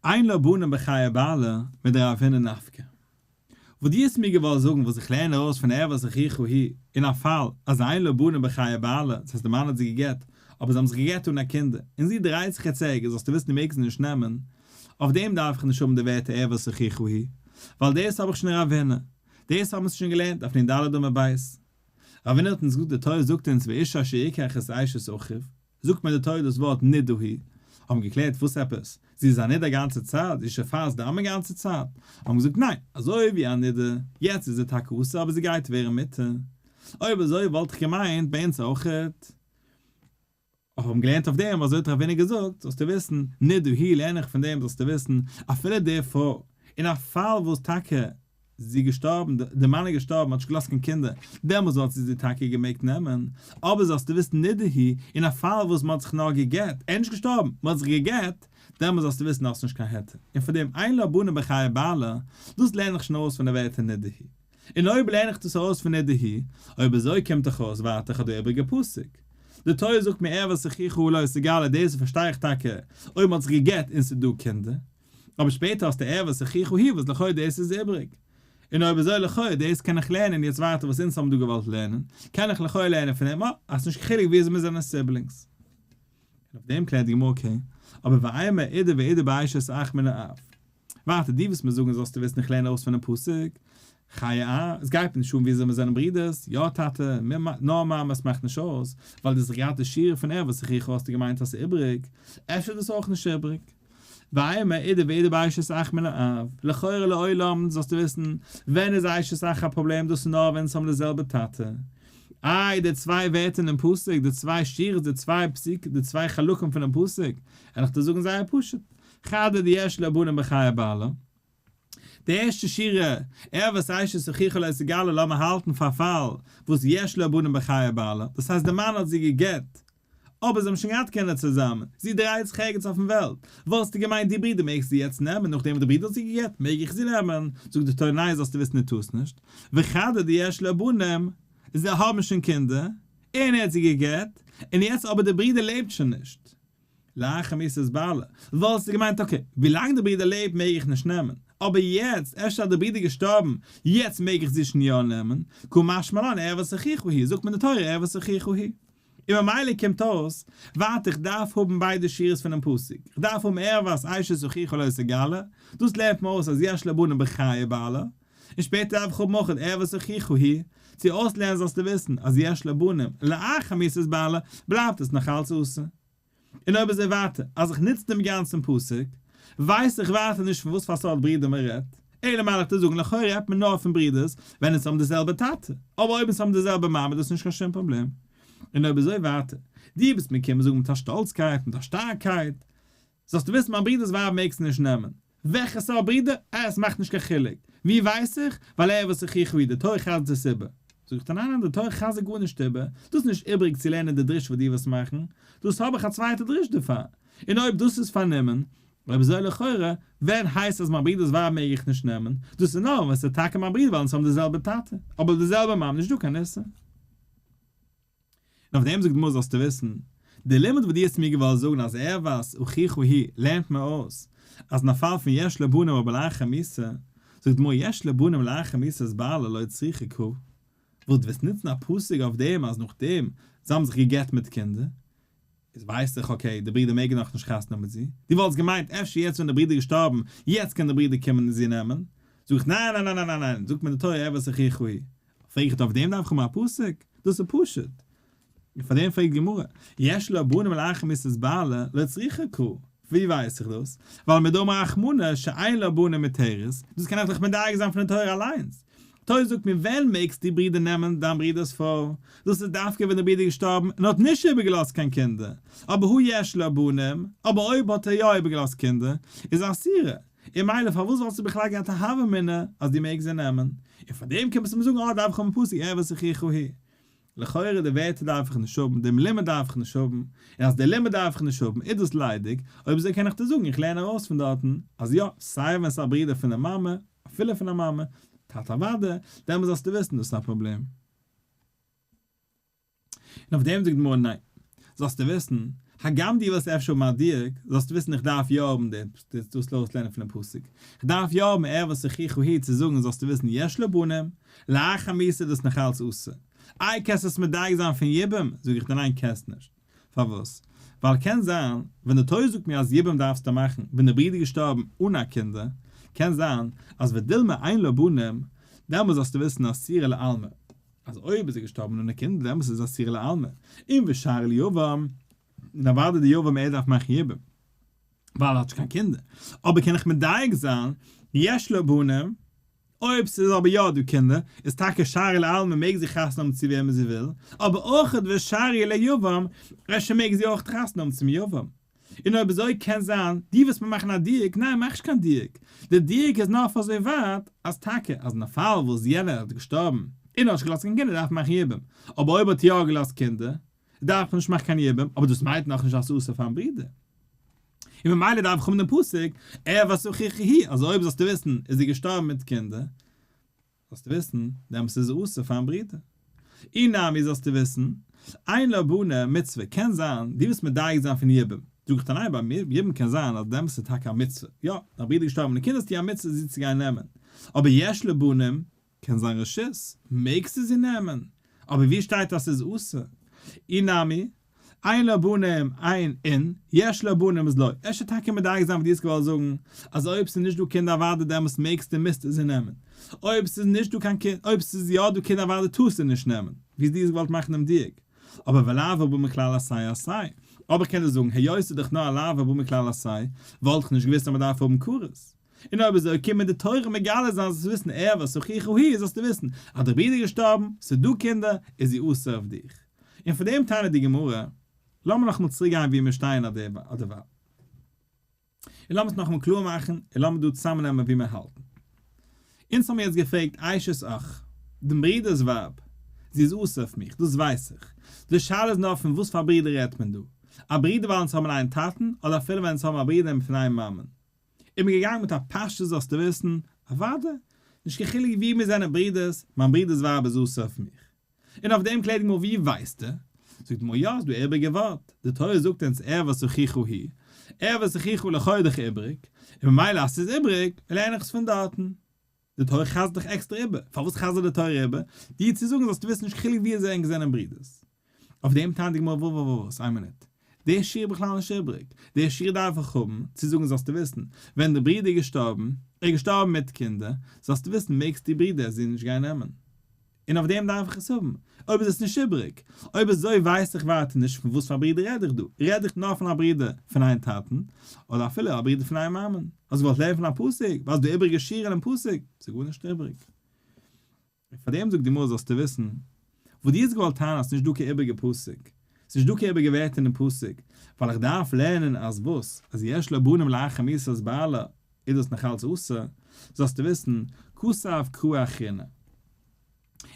אין לה בנים בחיי בעלה מדרב הונא נפקא. וואס דו האסט מיר געוואלט זאגן וואס איך לערן ארויס פון ערות אחיך היא אין א פאל אז אין לה בנים בחיי בעלה, דאס הייסט די מאן האט זי גע'גט, אבער זיי האבן זיך גע'גט אן א קינדער, און זי דרייט זיך יעצט ערגעץ, זאלסטו וויסן דו מעגסט זי נישט נעמען, אויף דעם דארף איך נישט האבן די ווערטער ערות אחיך היא, ווייל דאס האב איך שוין אין רב הונא, דאס האבן אונז שוין געלערנט אויף נ ד עמוד ב'. רב הונא האט אונז געזאגט די תורה זאגט אונז ואיש אשר יקח את אשת אחיו, זאגט מיר די תורה דאס ווארט נידה היא, האבן געקלערט וואס עפעס, זי איז א נידה א גאנצע צייט, זי איז שופעת דם א גאנצע צייט, האבן געזאגט ניין, אזוי ווי א נידה, יעצט איז זי טאקע אסור אבער זי גייט ווערן מותר, אויב אזוי וואלט איך געמיינט ביי אונז אויכעט. האבן געלערנט אויף דעם, אזוי האט רב הונא געזאגט, זאלסטו וויסן, נידה היא לערן איך פון דעם זאלסטו וויסן, אפילו די פרוי, אין א פאל וואס טאקע זי איז געשטארבן, די מאן איז געשטארבן, האט נישט געלאזט קיין קינדער, דעמאלס וואלט זי זי טאקע געמעגט נעמען, אבער זאלסטו וויסן נידה היא, אין א פאל וואס מען האט זיך נאר גע'גט, ער איז נישט געשטארבן, מען האט זיך גע'גט, דעמאלס זאלסטו וויסן האסט נישט קיין היתר, און פאר דעם אין לה בנים בחיי בעלה, דאס לערן איך שוין ארויס פון די ווערטער נידה היא. און אויב לערן איך דאס ארויס פון נידה היא, אויב אזוי קומט דאך אויס ווייטער איך האב דא איבריגע פסוק. די תורה זאגט מיר ערות אחיך לא תגלה דאס פארשטיי איך טאקע אויב מ'האט זיך גע'גט און ס'איז דא קינדער. אבער שפעטער האסטו ערות אחיך היא וואס לכאו' דאס איז איבריג. און אויב אזוי לכאו' דאס קען איך לערנען יעצט ווייטער וואס אונז האבן דא געוואלט לערנען, קען איך לכאו' לערנען פון דעם אה אז ס'נישט קיין חילוק וויאזוי מיר זענען siblings. און אויף דעם קלערט די גמרא okay, אבער ואימא אידי ואידי באשת אח מן האב. ווייטער די וואס מיר זאגן זאלסטו וויסן איך לערן ארויס פונעם פסוק, חיי א, עס גייט מיר נישט אן וויאזוי מיר זענען ברידערס, יא טאטע, נאר מאמע עס מאכט נישט אויס, ווייל דו האסט דאך געהאט די שורה פון ערות אחיך האסטו געמיינט אז ס'איז איבריג, אפשר איז דאס אויך נישט איבריג. ואימא אידי ואידי באשת אח מן האב, לכאורה לעולם זאלסטו וויסן, ווען איז אשת אח א פראבלעם דאס איז נאר ווען עס האבן די זעלבע טאטע. איי די צוויי ווערטער אינעם פסוק, די צוויי שורות, די צוויי פסוק, די צוויי חלקים פונעם פסוק, וועל איך דיר זאגן זייער פשוט, חדא דיש לה בנים בחיי בעלה. די ערשטע שורה, ערות אשת אחיך לא תגלה לאמיר האלטן פאר פאל וואס יש לה בנים בחיי בעלה, דאס הייסט די מאן האט זי גע'גט, אבער זיי האבן שוין געהאט קינדער צוזאמען, זי דרייט זיך ערגעץ אויפן וועלט, וואלסטו געמיינט די ברודער מעגסטו יעצט נעמען נאכדעם וואס די ברודער האט זי גע'גט מעג איך זי נעמען, זאגט די תורה ניין זאלסטו וויסן דו טארסט נישט, וחדא דיש לה בנים, זיי האבן שוין קינדער, און ער האט זי גע'גט, און יעצט אבער די ברודער לעבט שוין נישט. לאחר מיתת בעלה, וואלסטו געמיינט okay, ווילאנג די ברודער לעבט מעג איך נישט נעמען, אבער יעצט, אפשר אז די ברודער געשטארבן, יעצט מעג איך זי שוין יא נעמען, קא משמע לן ערות אחיך היא, זאגט מיר די תורה ערות אחיך היא. און ממילא קומט אויס, ווארט איך דארף האבן ביידע שורות פונעם פסוק, איך דארף האבן ערות אשת אחיך לא תגלה, דאס לערנט מיר אויס אז יש לה בנים בחיי בעלה, און שפעטער דארף איך האבן אויך ערות אחיך היא, צו אויסלערנען זאלסטו וויסן אז יש לה בנים לאחר מיתת בעלה, בלייבט עס נאך אלץ אסור. און אויב אזוי ווייטער, אז איך נוץ דעם גאנצן פסוק, ווייס איך ווייטער נישט פון וואס פאר סארט ברידער מען רעדט, אלא מאי איך דיר זאגן לכאורה רעדט מען נאר פון ברידערס ווען עס האבן די זעלבע טאטע, אבער אויב עס האבן די זעלבע מאמע איז דאס נישט קיין שום פראבלעם. און אויב אזוי ווייטער, דו ביסט מיר קומען זאגן מיט א שטאלצקייט, מיט א שטארקייט, זאלסטו וויסן מיין ברודער'ס ווייב מעגסטו נישט נעמען. וועלכע סארט ברודער? אה, עס מאכט נישט קיין חילוק. ווי ווייס איך? ווייל ער וואס איך ווי די תורה חזר'ט עס איבער. זאג איך דיר ניין ניין די תורה חזר'ט גארנישט איבער, דאס איז נישט איבריג צו לערנען די דרוש וואס דו ווילסט מאכן, דאס האב איך א צווייטע דרוש דערפאר. און אויב דאס איז פארנומען, אויב אזוי לכאורה, ווען הייסט אז מיין ברודער'ס ווייב מעג איך נישט נעמען? דאס איז נאר ווען ס'איז טאקע מיין ברודער ווייל אונז האבן די זעלבע טאטע, אבער די זעלבע מאמע נישט דא קיין איסור. און אויף דעם זאגט די גמרא זאלסטו וויסן, די לימוד וואס דו האסט מיר געוואלט זאגן אז ערות אחיך היא לערנט מיר אויס אז אין א פאל פון יש לה בנים אבער לאחר מיתה, זאגט די גמרא יש לה בנים לאחר מיתת בעלה לא צריכא קרא, וואס דו וועסט נוצן א פסוק אויף דעם אז נאכדעם זיי האבן זיך גע'גט מיט קינדער, איז ווייס איך okay די ברידער מעגן נאכנישט חתונה האבן מיט זי, דו וואלסט געמיינט אפשר יעצט ווען די ברידער געשטארבן יעצט קען די ברידער קומען און זי נעמען, זאג איך ניין ניין ניין ניין ניין, זאגט מיר די תורה ערות אחיך היא, פרעג איך אויף דעם דארף איך האבן א פסוק? דאס איז פשוט. און פאר דעם פרעגט די גמרא, יש לה בנים לאחר מיתת בעלה לא צריכא קרא, ווי ווייס איך דאס? ווייל מדאמר רחמנא שאין לה בנים מותרת, דאס קען איך דאך מדייק זיין פון די תורה אליינס. תורה זאגט מיר ווען מעגסטו ברודער נעמען דיין ברודער'ס פרוי, דאס איז דווקא ווען דער ברודער איז געשטארבן און האט נישט איבערגעלאזט קיין קינדער, אבער הא יש לה בנים, אבער אויב האט ער יא איבערגעלאזט קינדער, איז אסורה, און מילא פארוואס וואלסטו בכלל געהאט א הוה אמינא אז דו מעגסט זיי נעמען? און פאר דעם קומסטו מיר זאגן אה דארף איך האבן פסוק ערות אחיך היא. לכאורה די ווערטער דארף איך נישט האבן, דעם לימוד דארף איך נישט האבן, און אז דער לימוד דארף איך נישט האבן איז דאס ליידיג, אויב אזוי קען איך דיר זאגן איך לערן ארויס פון דארטן אז יא, סיי ווען ס'איז א ברודער פון די מאמע, אפילו פון א מאמע, טאטע אוודאי, דעמאלס זאלסטו וויסן דאס איז א פראבלעם. און אויף דעם זאגט די גמרא ניין. זאלסטו וויסן, הגם דו ווילסט אפשר האבן א דיוק, זאלסטו וויסן איך דארף יא האבן דאס ארויסלערנען פונעם פסוק, איך דארף יא האבן ערוות אחיך היא צו זאגן זאלסטו וויסן יש לה בנים, לאחר מיתה איז דאס נאכאלץ אסור. איי קענסט עס מדייק זיין פון יבום? זאג איך דיר ניין קענסט נישט. פארוואס? ווייל קען זיין ווען די תורה זאגט מיר אז יבום דארפסטו מאכן ווען די ברודער איז געשטארבן אן א קינדער, קען זיין אז ודילמא אין לה בנים, דעמאלס זאלסטו וויסן אסירה לעלמא, אז אויב איז ער געשטארבן אן א קינד דעמאלס איז אסירה לעלמא, און ושרי ליבם, און אוודאי די יבם ער דארף מאכן יבום, ווייל ער האט נישט קיין קינדער, אבער קען איך מדייק זיין יש לה בנים, אויב ס'איז אבער יא דא קינדער, איז טאקע שרי לעלמא מעג זי חתונה האבן צו וועמען זי וויל, אבער אויך ושרי ליבם, אפשר מעג זי אויך חתונה האבן צום יבם. און אויב אזוי קען זיין, דו ווילסט מיר מאכן א דיוק, ניין מאך נישט קיין דיוק, די דיוק איז נאר אויף אזוי ווייט, אז טאקע אז אין א פאל וואס יענער האט געשטארבן און האט נישט געלאזט קיין קינדער דארף מען מאכן יבום, אבער אויב האט יא געלאזט קינדער, דארף מען נישט מאכן קיין יבום, אבער דאס מיינט נאכנישט אז ס'איז אסור פארן ברודער. און ממילא דארף איך האבן דעם פסוק, ערות אחיך היא, אז אויב זאלסטו וויסן איז זי געשטארבן מיט קינדער, זאלסטו וויסן, דעמאלס איז עס אסור פארן ברודער. אי נמי זאלסטו וויסן, אין לה בנים מצוה, קען זיין, דו ווילסט מדייק זיין פון יבום, זאג איך דיר ניין, ביי יבום קען זיין אז דעמאלס איז טאקע א מצוה, יא, דיין ברודער איז געשטארבן אן קינדער האסטו א מצוה זי צו גיין נעמען, אבער יש לה בנים, קען זיין רשות, מעגסטו זי נעמען, אבער ווי שטייט אז ס'איז אסור? אי נמי, אין לה בנים אין אין יש לה בנים איז לא, אפשר טאקע מדייק זיין וואס דו האסט געוואלט זאגן, אז אויב ס'איז נישט דא קינדער אוודאי דעמאלס מעגסטו און מוזטו זי נעמען, אויב ס'איז נישט דא קיין קינד אויב ס'איז יא דא קינדער אוודאי טארסטו נישט נעמען, ווי דו האסט געוואלט מאכן דעם דיוק, אבער ולאו הבא מכלל עשה עשה, אבער איך קען דיר זאגן היות ס'איז דאך נאר א לאו הבא מכלל עשה, וואלט איך נישט געוואוסט אז מ'דארף האבן כרת. און אויב אזוי קומט מיר די תורה מגלה זיין זאלסטו וויסן ערות אחיך היא זאלסטו וויסן אז דער ברודער איז געשטארבן, ס'איז דא קינדער, איז זי אסור אויף דיך. און פון דעם טענה'ט די גמרא, לאמיר נאכאמאל צוריק גיין וואו מיר שטייען אדערווייל. און לאמיר עס נאכאמאל קלאר מאכן, און לאמיר דא צוזאמנעמען וואו מיר האלטן. אונז האמיר יעצט געפרעגט אשת אח, דעם ברודער'ס ווייב, זי איז אסור אויף מיך, דאס ווייס איך. די שאלה איז נאר פון וואס פאר ברודער רעדט מען דא? א ברודער ווייל אונז האבן איין טאטן, אדער אפילו ווען אונז האבן א ברודער פון איין מאמען? איז מען געגאנגען מיט א פשטות זאלסטו וויסן, אוואדע, נישט קיין חילוק ווי מיר זענען ברודערס, מיין ברודערס ווייב איז אסור אויף מיך. און אויף דעם קלערט די גמרא ווי ווייסטו? זאגט די גמרא יא, ס'איז דא איבריגע ווארט, די תורה זאגט אונז ערות אחיך היא, ערות אחיך לכאו' דאך איבריג, און ממילא אז ס'איז איבריג, לערן איך עס פון דארטן. די תורה חזר'ט דאך עקסטער איבער, פארוואס חזר'ט די תורה איבער? דיר צו זאגן זאלסטו וויסן נישט חילוק ווי אזוי ענק זענען ברודערס. אויף דעם טענה'ט די גמרא ווא ווא ווא וואס איין מינוט, דער שיעור איז בכלל נישט איבריג, דער שיעור דארף איך האבן צו זאגן זאלסטו וויסן, ווען דער ברודער איז געשטארבן, ער איז געשטארבן מיט קינדער, זאלסטו וויסן מעגסטו ברודער זי נישט גיין נעמען. און אויף דעם דארף איך עס האבן. אויב איז עס נישט איבריג. אויב אזוי ווייס איך ווייטער נישט פון וואס פאר ברודער רעד איך דא. רעד איך נאר פון א ברודער פון איין טאטן, אדער אפילו א ברודער פון איין מאמען? האסט געוואלט לערנען פון א פסוק? ווייל ס'דא איבריגע שורה אינעם פסוק? ס'איז גארנישט איבריג. און פאר דעם זאגט די גמרא זאלסטו וויסן, וואס דו האסט געוואלט טענה'ן אז ס'נישט דא קיין איבריגע פסוק. ס'נישט דא קיין איבריגע ווערטער אינעם פסוק, ווייל איך דארף לערנען אז וואס? אז יש לה בנים לאחר מיתת בעלה איז דאס נאכאלץ אסור, זאלסטו וויסן, כתב קרא אחרינא.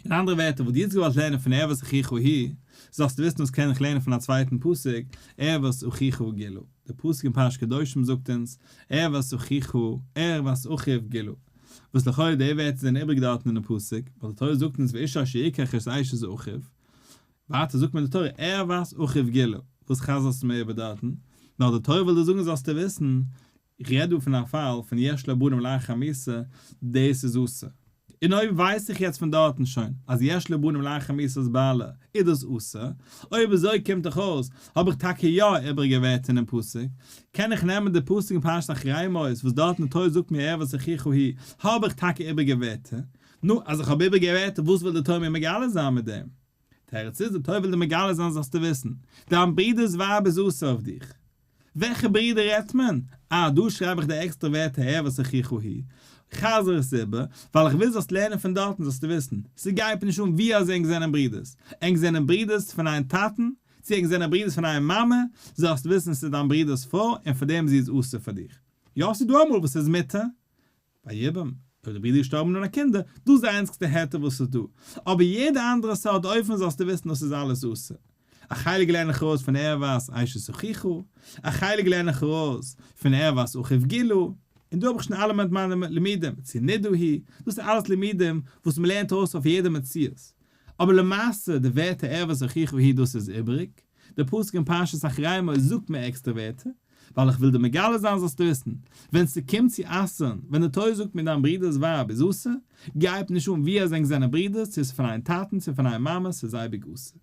אין אנדערע ווערטער, וואס דו האסט געוואלט לערנען פון ערות אחיך היא, זאלסטו וויסן דאס קען איך לערנען פון א צווייטן פסוק, ערות אחיך גילה. דער פסוק אין פרשת קדושים זאגט אונז, ערות אחיך, ערות אחיו גילה. וואס לכאורה די ווערטער זענען איבריג דארטן אינעם פסוק, ווייל די תורה זאגט אונז ואיש אשר יקח את אשת אחיו, ווייטער זאגט מיר די תורה ערות אחיו גילה, וואס חזר'סטו מיר איבער דארטן? נאר די תורה וויל דיר זאגן זאלסטו וויסן, איך רעד דא פון א פאל פון יש לה בנים לאחר מיתה, דאס איז אסור. און אויב ווייס איך יעצט פון דארטן שוין אז יש לה בנים לאחר מיתת בעלה איז דאס אסור, אויב אזוי קומט דאך אויס האב איך טאקע יא איבריגע ווערטער אינעם פסוק, קען איך נעמען די פסוק אין פרשת אחרי מות וואס דארטן די תורה זאגט מיר ערות אחיך היא, האב איך טאקע איבריגע ווערטער. נו, אז איך האב איבריגע ווערטער וואס וויל די תורה מיר מגלה זיין מיט דעם? תירוץ איז, די תורה וויל דיר מגלה זיין זאלסטו וויסן, דיין ברודער'ס ווייב איז אסור אויף דיך. וועלכע ברודער רעדט מען? אה, דא שרייב איך די עקסטערע ווערטער ערות אחיך היא. חזר עס איבער, ווייל איך וויל זאלסט לערנען פון דארטן זאלסטו וויסן, ס'גייט מיר נישט אן ווי אזוי ענק זענען ברודערס, ענק זענען ברודערס פון איין טאטן, צו ענק זענען ברודערס פון איין מאמע, זאלסט וויסן ס'איז דיין ברודער'ס פרוי און פאר דעם זי איז אסור פאר דיך. יא ס'איז דא אמאל וואס ס'איז מותר, ביי יבום, אויב די ברודער איז געשטארבן אן א קינדער, דאס איז די איינציגסטע היתר וואס איז דא, אבער יעדע אנדערע סארט אופן זאלסטו וויסן דאס איז אלעס אסור. א חלק לערן איך ארויס פון ערות אשת אחיך, א חלק לערן איך ארויס פון ערות אחיו גילה, און דא האב איך שוין אלע מיינע לימודים, צו נידה היא, דאס איז אלעס לימודים וואס מען לערנט ארויס אויף יעדע מציאות, אבער למעשה די ווערטער ערות אחיך היא דאס איז איבריג? דער פסוק אין פרשת אחרי מות זאגט מיר עקסטערע ווערטער, ווייל איך וויל דיר מגלה זיין זאלסטו וויסן, ווען ס'קומט צו אסר'ן, ווען די תורה זאגט מיר דיין ברודער'ס ווייב איז אסור, גייט נישט אן ווי אזוי ענק זענען ברודערס, צו ס'איז פון איין טאטן צו פון איין מאמע, ס'איז אייביג אסור.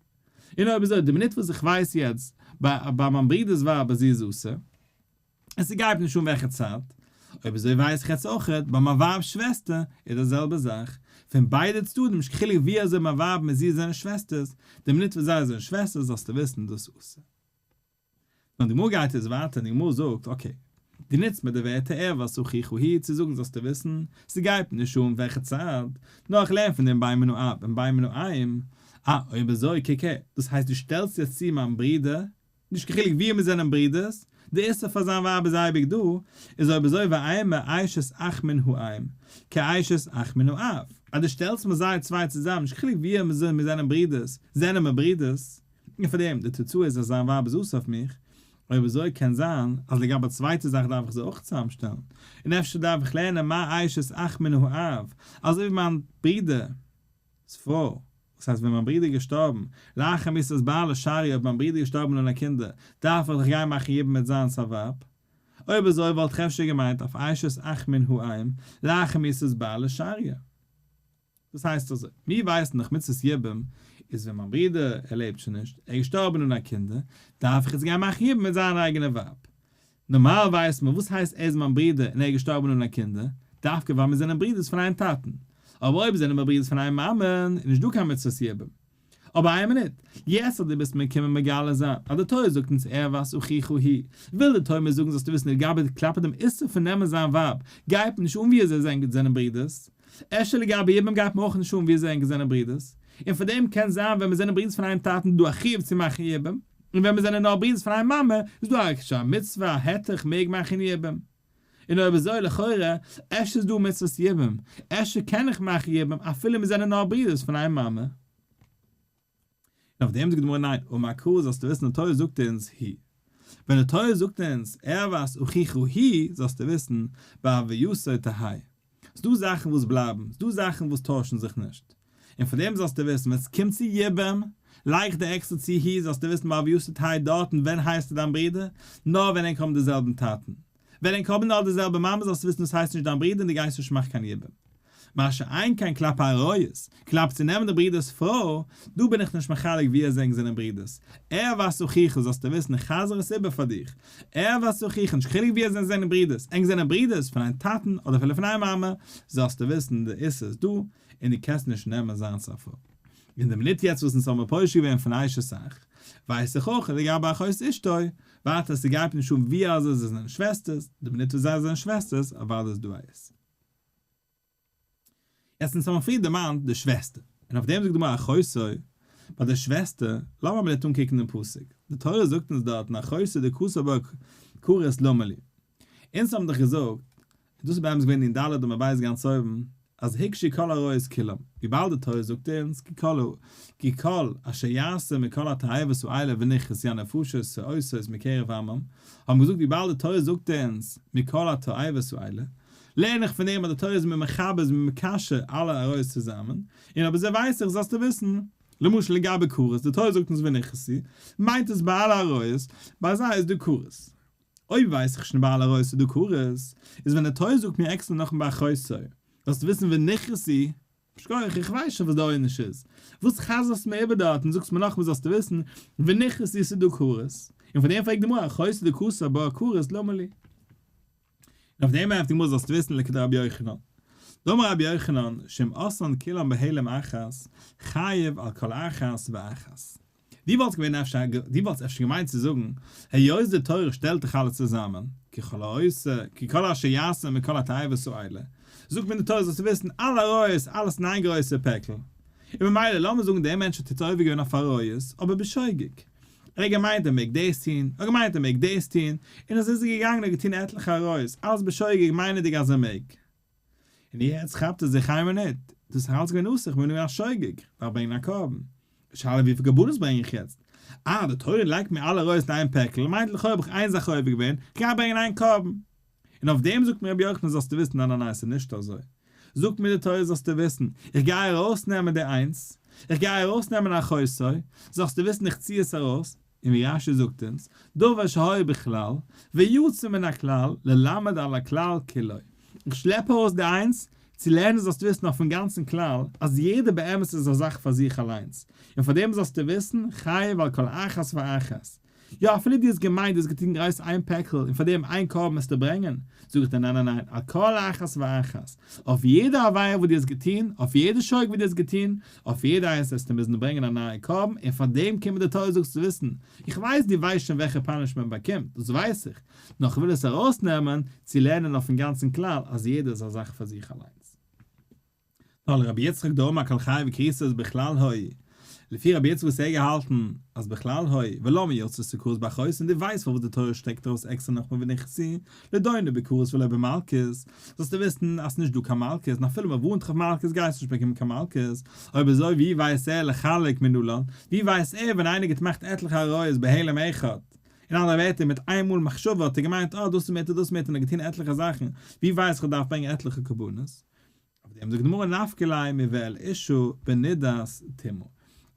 און אויב אזוי, די מינוט וואס איך ווייס יעצט ביי ביי מיין ברודער'ס ווייב אז זי איז אסור, און ס'גייט נישט אן וועלכע צד, אויב אזוי ווייס איך יעצט אויכעט ביי מיין ווייב'ס שוועסטער איז די זעלבע זאך, פון ביידע צדדים נישט קיין חילוק ווי אזוי מיין ווייב מיט זי זענען שוועסטערס, די מינוט וואס זיי זענען שוועסטערס זאלסטו וויסן דאס אסור. נאר די גמרא גייט יעצט ווייטער און די גמרא זאגט, okay, דו נוצט מיר די ווערטער ערות אחיך היא צו זאגן זאלסטו וויסן, ס'גייט נישט אן וועלכע צד, נאר איך לערן פון דעם בין מן האב און בין מן האם, אה, אויב אזוי קוק הער, דאס הייסט דו שטעלסט יעצט צו מיין ברודער, נישט קיין חילוק ווי מיר זענען ברודערס, די איסור פאר זיין ווייב איז אייביג דא, איז אויב אזוי ואימא אשת אח מן האם, כאשת אח מן האב, אז דו שטעלסט מיר זיי צוויי צוזאמען, נישט קיין חילוק ווי מיר זענען ברודערס, זענען מיר ברודערס, און פאר דעם, די תוצאה איז אז זיין ווייב איז אסור אויף מיך, אויב אזוי קען זיין אז לגבי א צווייטע זאך דארף איך זיי אויך צוזאמשטעלן, און אפשר דארף איך לערנען מה אשת אח מן האב, אזוי ווי מיין ברודער'ס פרוי, וואס הייסט ווען מיין ברודער איז געשטארבן, לאחר מיתת בעלה שריא אויב מיין ברודער איז געשטארבן אן א קינדער, דארף איך דאך גיין מאכן יבום מיט זיינס א ווייב? אויב אזוי וואלט איך אפשר געמיינט אויף אשת אח מן האם, לאחר מיתת בעלה שריא. דאס הייסט אזוי, מיר ווייסן דאך מצוות יבום איז ווען מיין ברודער ער לעבט שוין נישט, ער איז געשטארבן אן א קינדער, דארף איך יעצט גיין מאכן יבום מיט זיין אייגענע ווייב. נארמאל ווייסט מען וואס הייסט ער איז מיין ברודער און ער איז געשטארבן אן א קינדער, דווקא ווייל מיר זענען ברודערס פון איין טאטן. אבער אויב זענען מיר ברודערס פון איין מאמען, איז נישט דא קיין מצוות יבום. אבער איין מינוט, יעצט אז דו ביסט מיר קומען מגלה זיין אז די תורה זאגט אונז ערות אחיך היא, וויל די תורה מיר זאגן זאלסטו וויסן לגבי כלפי דעם איסור פון נעמען זיין ווייב, גייט נישט אן ווי אזוי זיי זענען ברודערס, אפשר לגבי יבום גייט מיר אויך נישט אן ווי אזוי ענק זענען ברודערס, און פאר דעם קען זיין ווען מיר זענען ברודערס פון איין טאטן איז דא א חיוב צו מאכן יבום, און ווען מיר זענען נאר ברודערס פון איין מאמע איז דא א מצוה א היתר איך מעג מאכן יבום. און אויב אזוי לכאורה אפשר איז דא מצוות יבום, אפשר קען איך מאכן יבום אפילו מיר זענען נאר ברודערס פון איין מאמע. און אויף דעם זאגט די גמרא ניין, אמר קרא זאלסטו וויסן די תורה זאגט אונז היא. ווען די תורה זאגט אונז ערות אחיך היא זאלסטו וויסן בהווייתו תהא. ס'דא זאכן וואס בלייבן, ס'דא זאכן וואס טוישן זיך נישט. און פאר דעם זאלסטו וויסן ווען ס'קומט צו יבום, לייג איך דיר עקסטער צו היא זאלסטו וויסן בהווייתו תהא דארטן ווען הייסט ער דיין ברודער, נאר ווען ענק האבן די זעלבן טאטן. ווען ענק האבן נאר די זעלבע מאמע זאלסטו וויסן דאס הייסט נישט דיין ברודער און דו גייסט נישט מאכן קיין יבום. מה שאין כן כלפי עריות, כלפי צו נעמען די ברודער'ס פרוי, דא בין איך נישט מחלק ווי אזוי ענק זענען ברודערס, ערות אחיך זאלסטו וויסן איך חזר עס איבער פאר דיך, ערות אחיך נישט חילוק ווי אזוי זענען ברודערס, ענק זענען ברודערס פון איין טאטן אדער אפילו פון איין מאמע, זאלסטו וויסן די איסור איז דא און דו קענסט נישט נעמען זיינס א פרוי. אין די מינוט יעצט וואס אונז האבן פורש געווען פון אשת אח, ווייס איך אויך לגבי אחות אשתו, ווייטער ס'גייט נישט אן ווי אזוי זיי זענען שוועסטערס, די מינוט וואס זיי זענען שוועסטערס אוודאי איז דא א איסור. יעצט אונז האבן פריער דערמאנט די שוועסטער, און אויף דעם זאגט די גמרא אחותו, ביי די שוועסטער, לאמיר א מינוט אנקוקן דעם פסוק, די תורה זאגט אונז דארטן אחותו דכתב בה כרת למה לי, אונז האבן דאך געזאגט, און דאס איז באמת געווען אין ד' עמוד ב' גאנץ אויבן, אז הוקשו כל העריות כולם, וויבאלד די תורה זאגט אונז כי כל כי כל אשר יעשה מכל התועבות האלה ונכרתו הנפשות העושות מקרב עמם, האבן געזאגט וויבאלד די תורה זאגט אונז מכל התועבות האלה, לערן איך פון דעם אז די תורה איז מיר מחבר איז מיר מקשר אלע עריות צוזאמען, און אויב אזוי ווייס איך זאלסטו וויסן, למשל לגבי כרת, די תורה זאגט אונז ונכרתו, מיינט עס ביי אלע עריות, ביי זיי איז דא כרת. אויב ווייס איך שוין ביי אלע עריות איז דא כרת, איז ווען די תורה זאגט מיר עקסטער נאכן ביי אחותו, זאלסטו וויסן ונכרתו, שכוח, איך ווייס שוין וואס די עונש איז. וואס חזר'סט מיר איבער דארט און זאגסט מיר נאכאמאל זאלסטו וויסן, ונכרתו ס'איז דא כרת. און פון דעם פרעגט די גמרא, אחותו דכתב בה כרת למה לי? און אויף דעם ענטפערט די גמרא זאלסטו וויסן לכדרבי יוחנן. דאמר רבי יוחנן, שאם עשאן כולן בהעלם אחת, חייב על כל אחת ואחת. דו וואלסט געווען אפשר, דו וואלסט אפשר געמיינט צו זאגן, היות די תורה שטעלט דיך אלע צוזאמען, כי כל העושה, כי כל אשר יעשה מכל התועבות האלה, זאגט מיר די תורה זאלסטו וויסן, אלע עריות, אלעס אין איין גרויסע פעקל. און ממילא לאמיר זאגן דער מענטש האט יעצט עובר געווען אויף עריות, אבער בשוגג. ער האט געמיינט ער מעג דאס טון, ער האט געמיינט ער מעג דאס טון, און אזוי איז ער געגאנגען און געטון עטליכע עריות, אלעס בשוגג מיינענדיג אז ער מעג. און יעצט כאפט ער זיך איין מינוט, דאס איז אלץ געווען אסור, איך בין געווען א שוגג, איך דארף ברענגען א קרבן. די שאלה איז וויפיל קרבנות ברענג איך יעצט? אה, די תורה לייגט מיר אלע עריות אין איין פעקל, מיינט לכאו' האב איך איין זאך עובר געווען, איך גיי ברענגען איין קרבן. און אויף דעם זאגט מיר רבי יוחנן זאלסטו וויסן ניין ניין ניין ס'איז נישט אזוי. זאגט מיר די תורה זאלסטו וויסן, איך גיי ארויסנעמען די איינס, איך גיי ארויסנעמען אחותו, זאלסטו וויסן איך צי עס ארויס. און ווי רש"י זאגט אונז, דבר שהיה בכלל, ויצא מן הכלל, ללמד על הכלל כולו. איך שלעפ ארויס די איינס, צו לערנען זאלסטו וויסן אויפן גאנצן כלל, אז יעדער באמת איז א זאך פאר זיך אליינס, און פאר דעם זאלסטו וויסן, חייב על כל אחת ואחת. יא, אפילו דו האסט געמיינט דו האסט געטון גרויס איין פעקל און פאר דעם איין קרבן מוזטו ברענגען, זאג איך דיר ניין ניין ניין, על כל אחת ואחת, אויף יעדע עבירה וואס דו האסט געטון, אויף יעדע שוגג וואס דו האסט געטון, אויף יעדע איינס וועסטו מוזן ברענגען א נייע קרבן, און פאר דעם קומט די תורה זאגסטו וויסן, איך ווייס דו ווייסט שוין וועלכע punishment מען באקומט, דאס ווייס איך, נאר כ'וויל עס ארויסנעמען צו לערנען אויפן גאנצן כלל אז יעדער איז א זאך פאר זיך אליינס. נאר לרבי יצחק דאמר כל חייבי כריתות בכלל היו, לפי רבי יצחק וואס ער געהאלטן אז בכלל היו, ולמה יצתה כרת באחותן, דו ווייסט פארוואס די תורה שטעקט ארויס עקסטער נאכמאל ונכרתו, לדונו בכרת ולא במלקות, זאלסטו וויסן אז ס'נישט דא קיין מלקות, און אפילו מ'ווארנט דיך אויף מלקות גייסטו נישט באקומען קיין מלקות, אויב אזוי ווי ווייסט ער לחלק מנלן, ווי ווייסט ער ווען איינער געטמאכט עטליכע עריות בהעלם אחד, אין אנדערע ווערטער מיט איין מאל מחשבה האט ער געמיינט אה דאס איז מותר דאס איז מותר און ער האט געטון עטליכע זאכן, ווי ווייס איך איך דארף ברענגען עטליכע קרבנות? אויף דעם זאגט די גמרא נפקא ליה מואל אשה בנידת טומאה,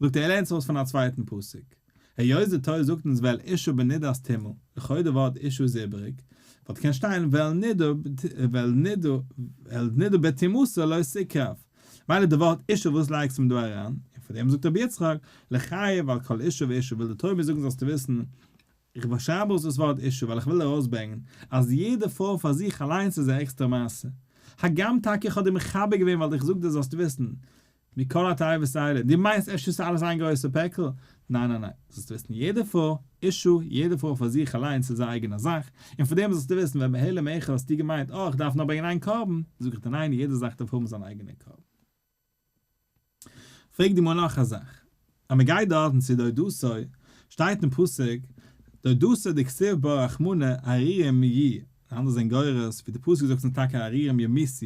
זאגט ער ער לערנט עס ארויס פון א צווייטן פסוק, היות די תורה זאגט אונז ואל אשה בנידת טומאה, לכאו' די ווארט אשה איז איבעריג, וואלט געקענט שטיין ואל נידה ואל נידה ואל נידה בטומאתה לא תקרב, מילא די ווארט אשה וואס לייגסטו מיר דא אריין, און פאר דעם זאגט רבי יצחק, לחייב על כל אשה ואשה וויל די תורה מיר זאגן זאלסטו וויסן, איך באשרייב אויס דאס ווארט אשה ווייל איך וויל ארויסברענגען אז יעדע פרוי פאר זיך אליינס איז א עקסטערע מעשה. הגם טאקע איך האב דיר מחבר געווען ווייל איך זאג דיר זאלסט וויסן, מכל התיבות האלה, דו מיינסט אפשר ס'איז אלעס איין גרויסע פעקל? ניין ניין ניין, זאלסט וויסן יעדע פרוי, אשה, יעדע פרוי פאר זיך אליינס איז א אייגענע זאך, און פאר דעם זאלסטו וויסן ווען בהעלם אחד האסטו געמיינט אה איך דארף נאר ברענגען איין קרבן, זאג איך דיר ניין יעדע זאך דארף האבן זיין אייגענע קרבן. פרעגט די גמרא נאך א זאך, אז מען גייט דארטן צו דודתו, שטייט אין פסוק, דודתו דכתיב בה רחמנא ערירים יהיו, אנדערע זענען גורס, ווי די פסוק זאגט אונז טאקע ערירים ימותו,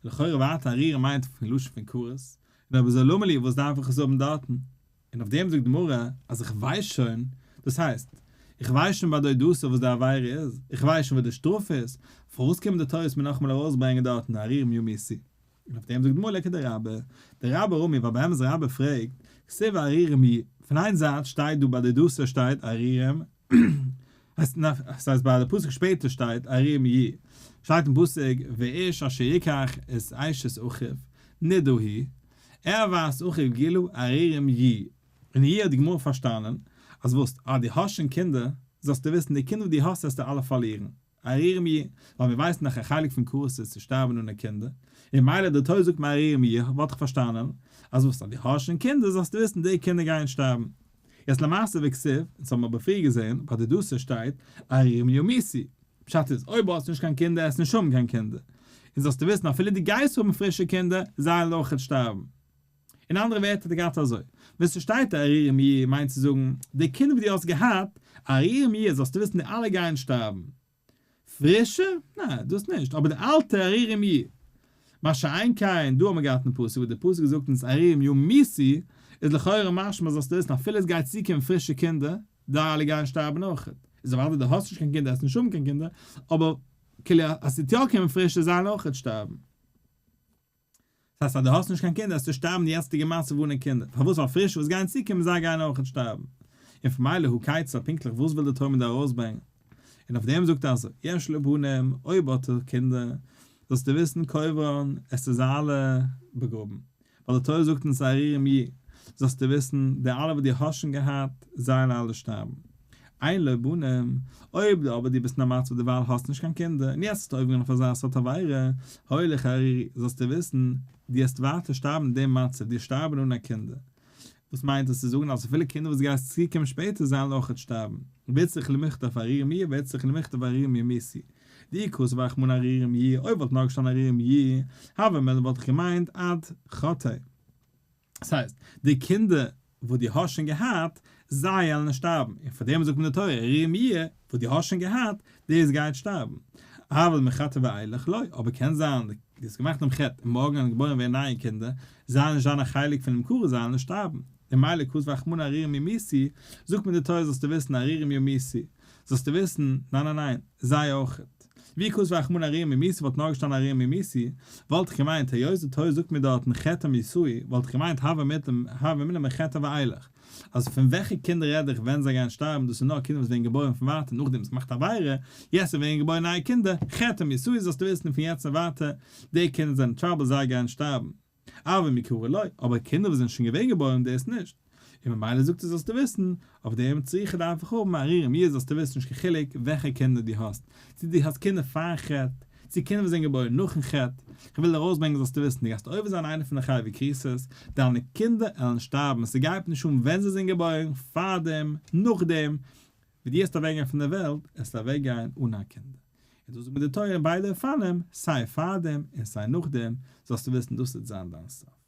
לכאורה ווייטער ערירים מיינט פון לשון פון כרת, און אויב אזוי למה לי וואס דארף איך עס האבן דארטן? און אויף דעם זאגט די גמרא אז איך ווייס שוין, דאס הייסט, איך ווייס שוין ביי דודתו וואס די עבירה איז, איך ווייס שוין וואס די שטראף איז, פארוואס קומט די תורה עס מיר נאכאמאל ארויסברענגען דארטן ערירים ימותו? און אויף דעם זאגט די גמרא לכדרבה, דרבה רמי ווייל באמת רבה פרעגט, כתיב ערירים יהיו, פון איין זייט שטייט דא ביי דודתו שטייט ערירים, ס'הייסט ביי די פסוק שפעטער שטייט ערירים יהיו, שטייט אין פסוק ואיש אשר יקח את אשת אחיו נדה היא, ערות אחיו גילו ערירים יהיו, און יהיו האט די גמרא פארשטאנען אז וואס אז דו האסט שוין קינדער זאלסטו וויסן די קינדער וואס דו האסט וועסטו אלע פארלירן, ערירים יהיו, ווייל מיר ווייסן דאך א חלק פון כרת איז צו שטארבן אנע קינדער, און מילא די תורה זאגט מיר ערירים יהיו, וואלט איך פארשטאנען אז וואס אז דו האסט שוין קינדער זאלסטו וויסן די קינדער גייען שטארבן. יעצט למעשה וכתיב, אונז האבן אבער פריער געזען ביי דודתו שטייט ערירים ימותו, פשט איז אויב האסטו נישט קיין קינדער עסט נישט האבן קיין קינדער, און זאלסטו וויסן אפילו דו גייסט האבן פרישע קינדער זיי וועלן אויכעט שטארבן. אין אנדערע ווערטער האט ער געהאט אזוי, ווען ס'שטייט ערירים יהיו מיינט צו זאגן, די קינדער וואס דו האסט געהאט, ערירים יהיו זאלסטו וויסן די אלע גייען שטארבן. פרישע? ניין, דאס נישט, אבער די אלטע ערירים יהיו. מה שאין כן, דא האט מען געהאט אין פסוק וואס די פסוק זאגט אונז ערירים ימותו, איז לכאורה משמע זאלסטו וויסן אפילו עס גייט צוקומען פרישע קינדער, די אלע גייען שטארבן אויכעט. איז אוודאי דו האסט נישט קיין קינדער וועסט נישט האבן קיין קינדער, אבער כאילו אז ס'וועט יא קומען פרישע זיי וועלן אויכעט שטארבן. דאס הייסט אז דו האסט נישט קיין קינדער וועסטו שטארבן די יעצטיגע מצב אנע קינדער, פארוואס ווייל פרישע וואס גייען צוקומען זיי גייען אויכעט שטארבן, און פון מילא הא כיצד פונקטליך וואס וויל די תורה מיר דא ארויסברענגען? און אויף דעם זאגט ער אזוי, יש לו בנים, אויב האט ער קינדער, זאלסטו וויסן קוברן, עס איז אלע באגראבן, ווייל די תורה זאגט אונז ערירים יהיו, זאלסטו וויסן, די אלע וואס דו האסט שוין געהאט, זיי וועלן אלע שטארבן. אין לו בנים, אויב אבער דו ביסט אין א מצב דערווייל האסט נישט קיין קינדער, און יעצט האסטו עובר געווען אויף אזא סארט עבירה, הולך ערירי, זאלסטו וויסן, דו וועסט ווייטער שטארבן אין דעם מצב, דו וועסט שטארבן אן א קינדער. וואס מיינט עס צו זאגן אז אפילו קינדער וואס גייסט צוקומען שפעטער זיי וועלן אויכעט שטארבן? ואיצטריך למיכתב ערירים יהיו ואיצטריך למיכתב ערירים ימותו. דאי כתב רחמנא ערירים יהיו, אויב וואלט נאר געשטאנען ערירים יהיו, הוה אמינא וואלט איך געמיינט עד חטא. דאס הייסט, די קינדער וואס דו האסט שוין געהאט, זיי וועלן שטארבן, און פאר דעם זאגט מען די תורה ערירים יהיו, וואס דו האסט שוין געהאט, דאס גייט שטארבן. אבל מחטא ואילך לא, אבער קען זיין דו האסט געמאכט דעם חטא און מארגן וועלן געבוירן ווערן נייע קינדער, זיי וועלן נישט זיין א חלק פונעם כרת, זיי וועלן נישט שטארבן. ממילא כתב רחמנא ערירים ימותו, זאגט מען די תורה זאלסטו וויסן ערירים ימותו, זאלסטו וויסן, ניין ניין ניין, זיי אויכעט. ואי כתב רחמנא ערירים ימותו וואלט נאר געשטאנען ערירים ימותו, וואלט איך געמיינט היות די תורה זאגט מיר דארטן חטאם ישאו, וואלט איך געמיינט הוה אמינא מחטא ואילך, אז פון וועלכע קינדער רעד איך ווען זיי גייען שטארבן, דאס איז נאר קינדער וואס ווערן געבוירן פון ווייטער נאכדעם וואס געמאכט עבירה, יעצט ווערן געבוירן נייע קינדער, חטאם ישאו זאלסטו וויסן פון יעצט און ווייטער, די קינדער זענען trouble זיי גייען שטארבן. אבל מעיקרא לא, אבער קינדער וואס זענען שוין געווען געבוירן דאס נישט. און ממילא זאגט ער זאלסטו וויסן, אויף דעם צריכא דארף איך האבן ערירים יהיו זאלסטו וויסן נישט קיין חילוק וועלכע קינדער דו האסט, צו דו האסט קינדער פארן חטא, צו קינדער וואס זענען געבוירן נאכן חטא, איך וויל ארויסברענגען זאלסטו וויסן דו גייסט עובר זיין איינע פון די חייבי כריתות, דיינע קינדער עלן שטארבן, ס'גייט נישט אן ווען זיי זענען געבוירן, פארדעם, נאכדעם, ווי דו העסט אוועקגיין פון דער וועלט, עסטו אוועקגיין אן א קינד. און דאס זאגט מיר די תורה אין ביידע אופנים, סיי פארדעם און סיי נאכדעם, זאלסטו וויסן דאס וועט זיין דיין סוף.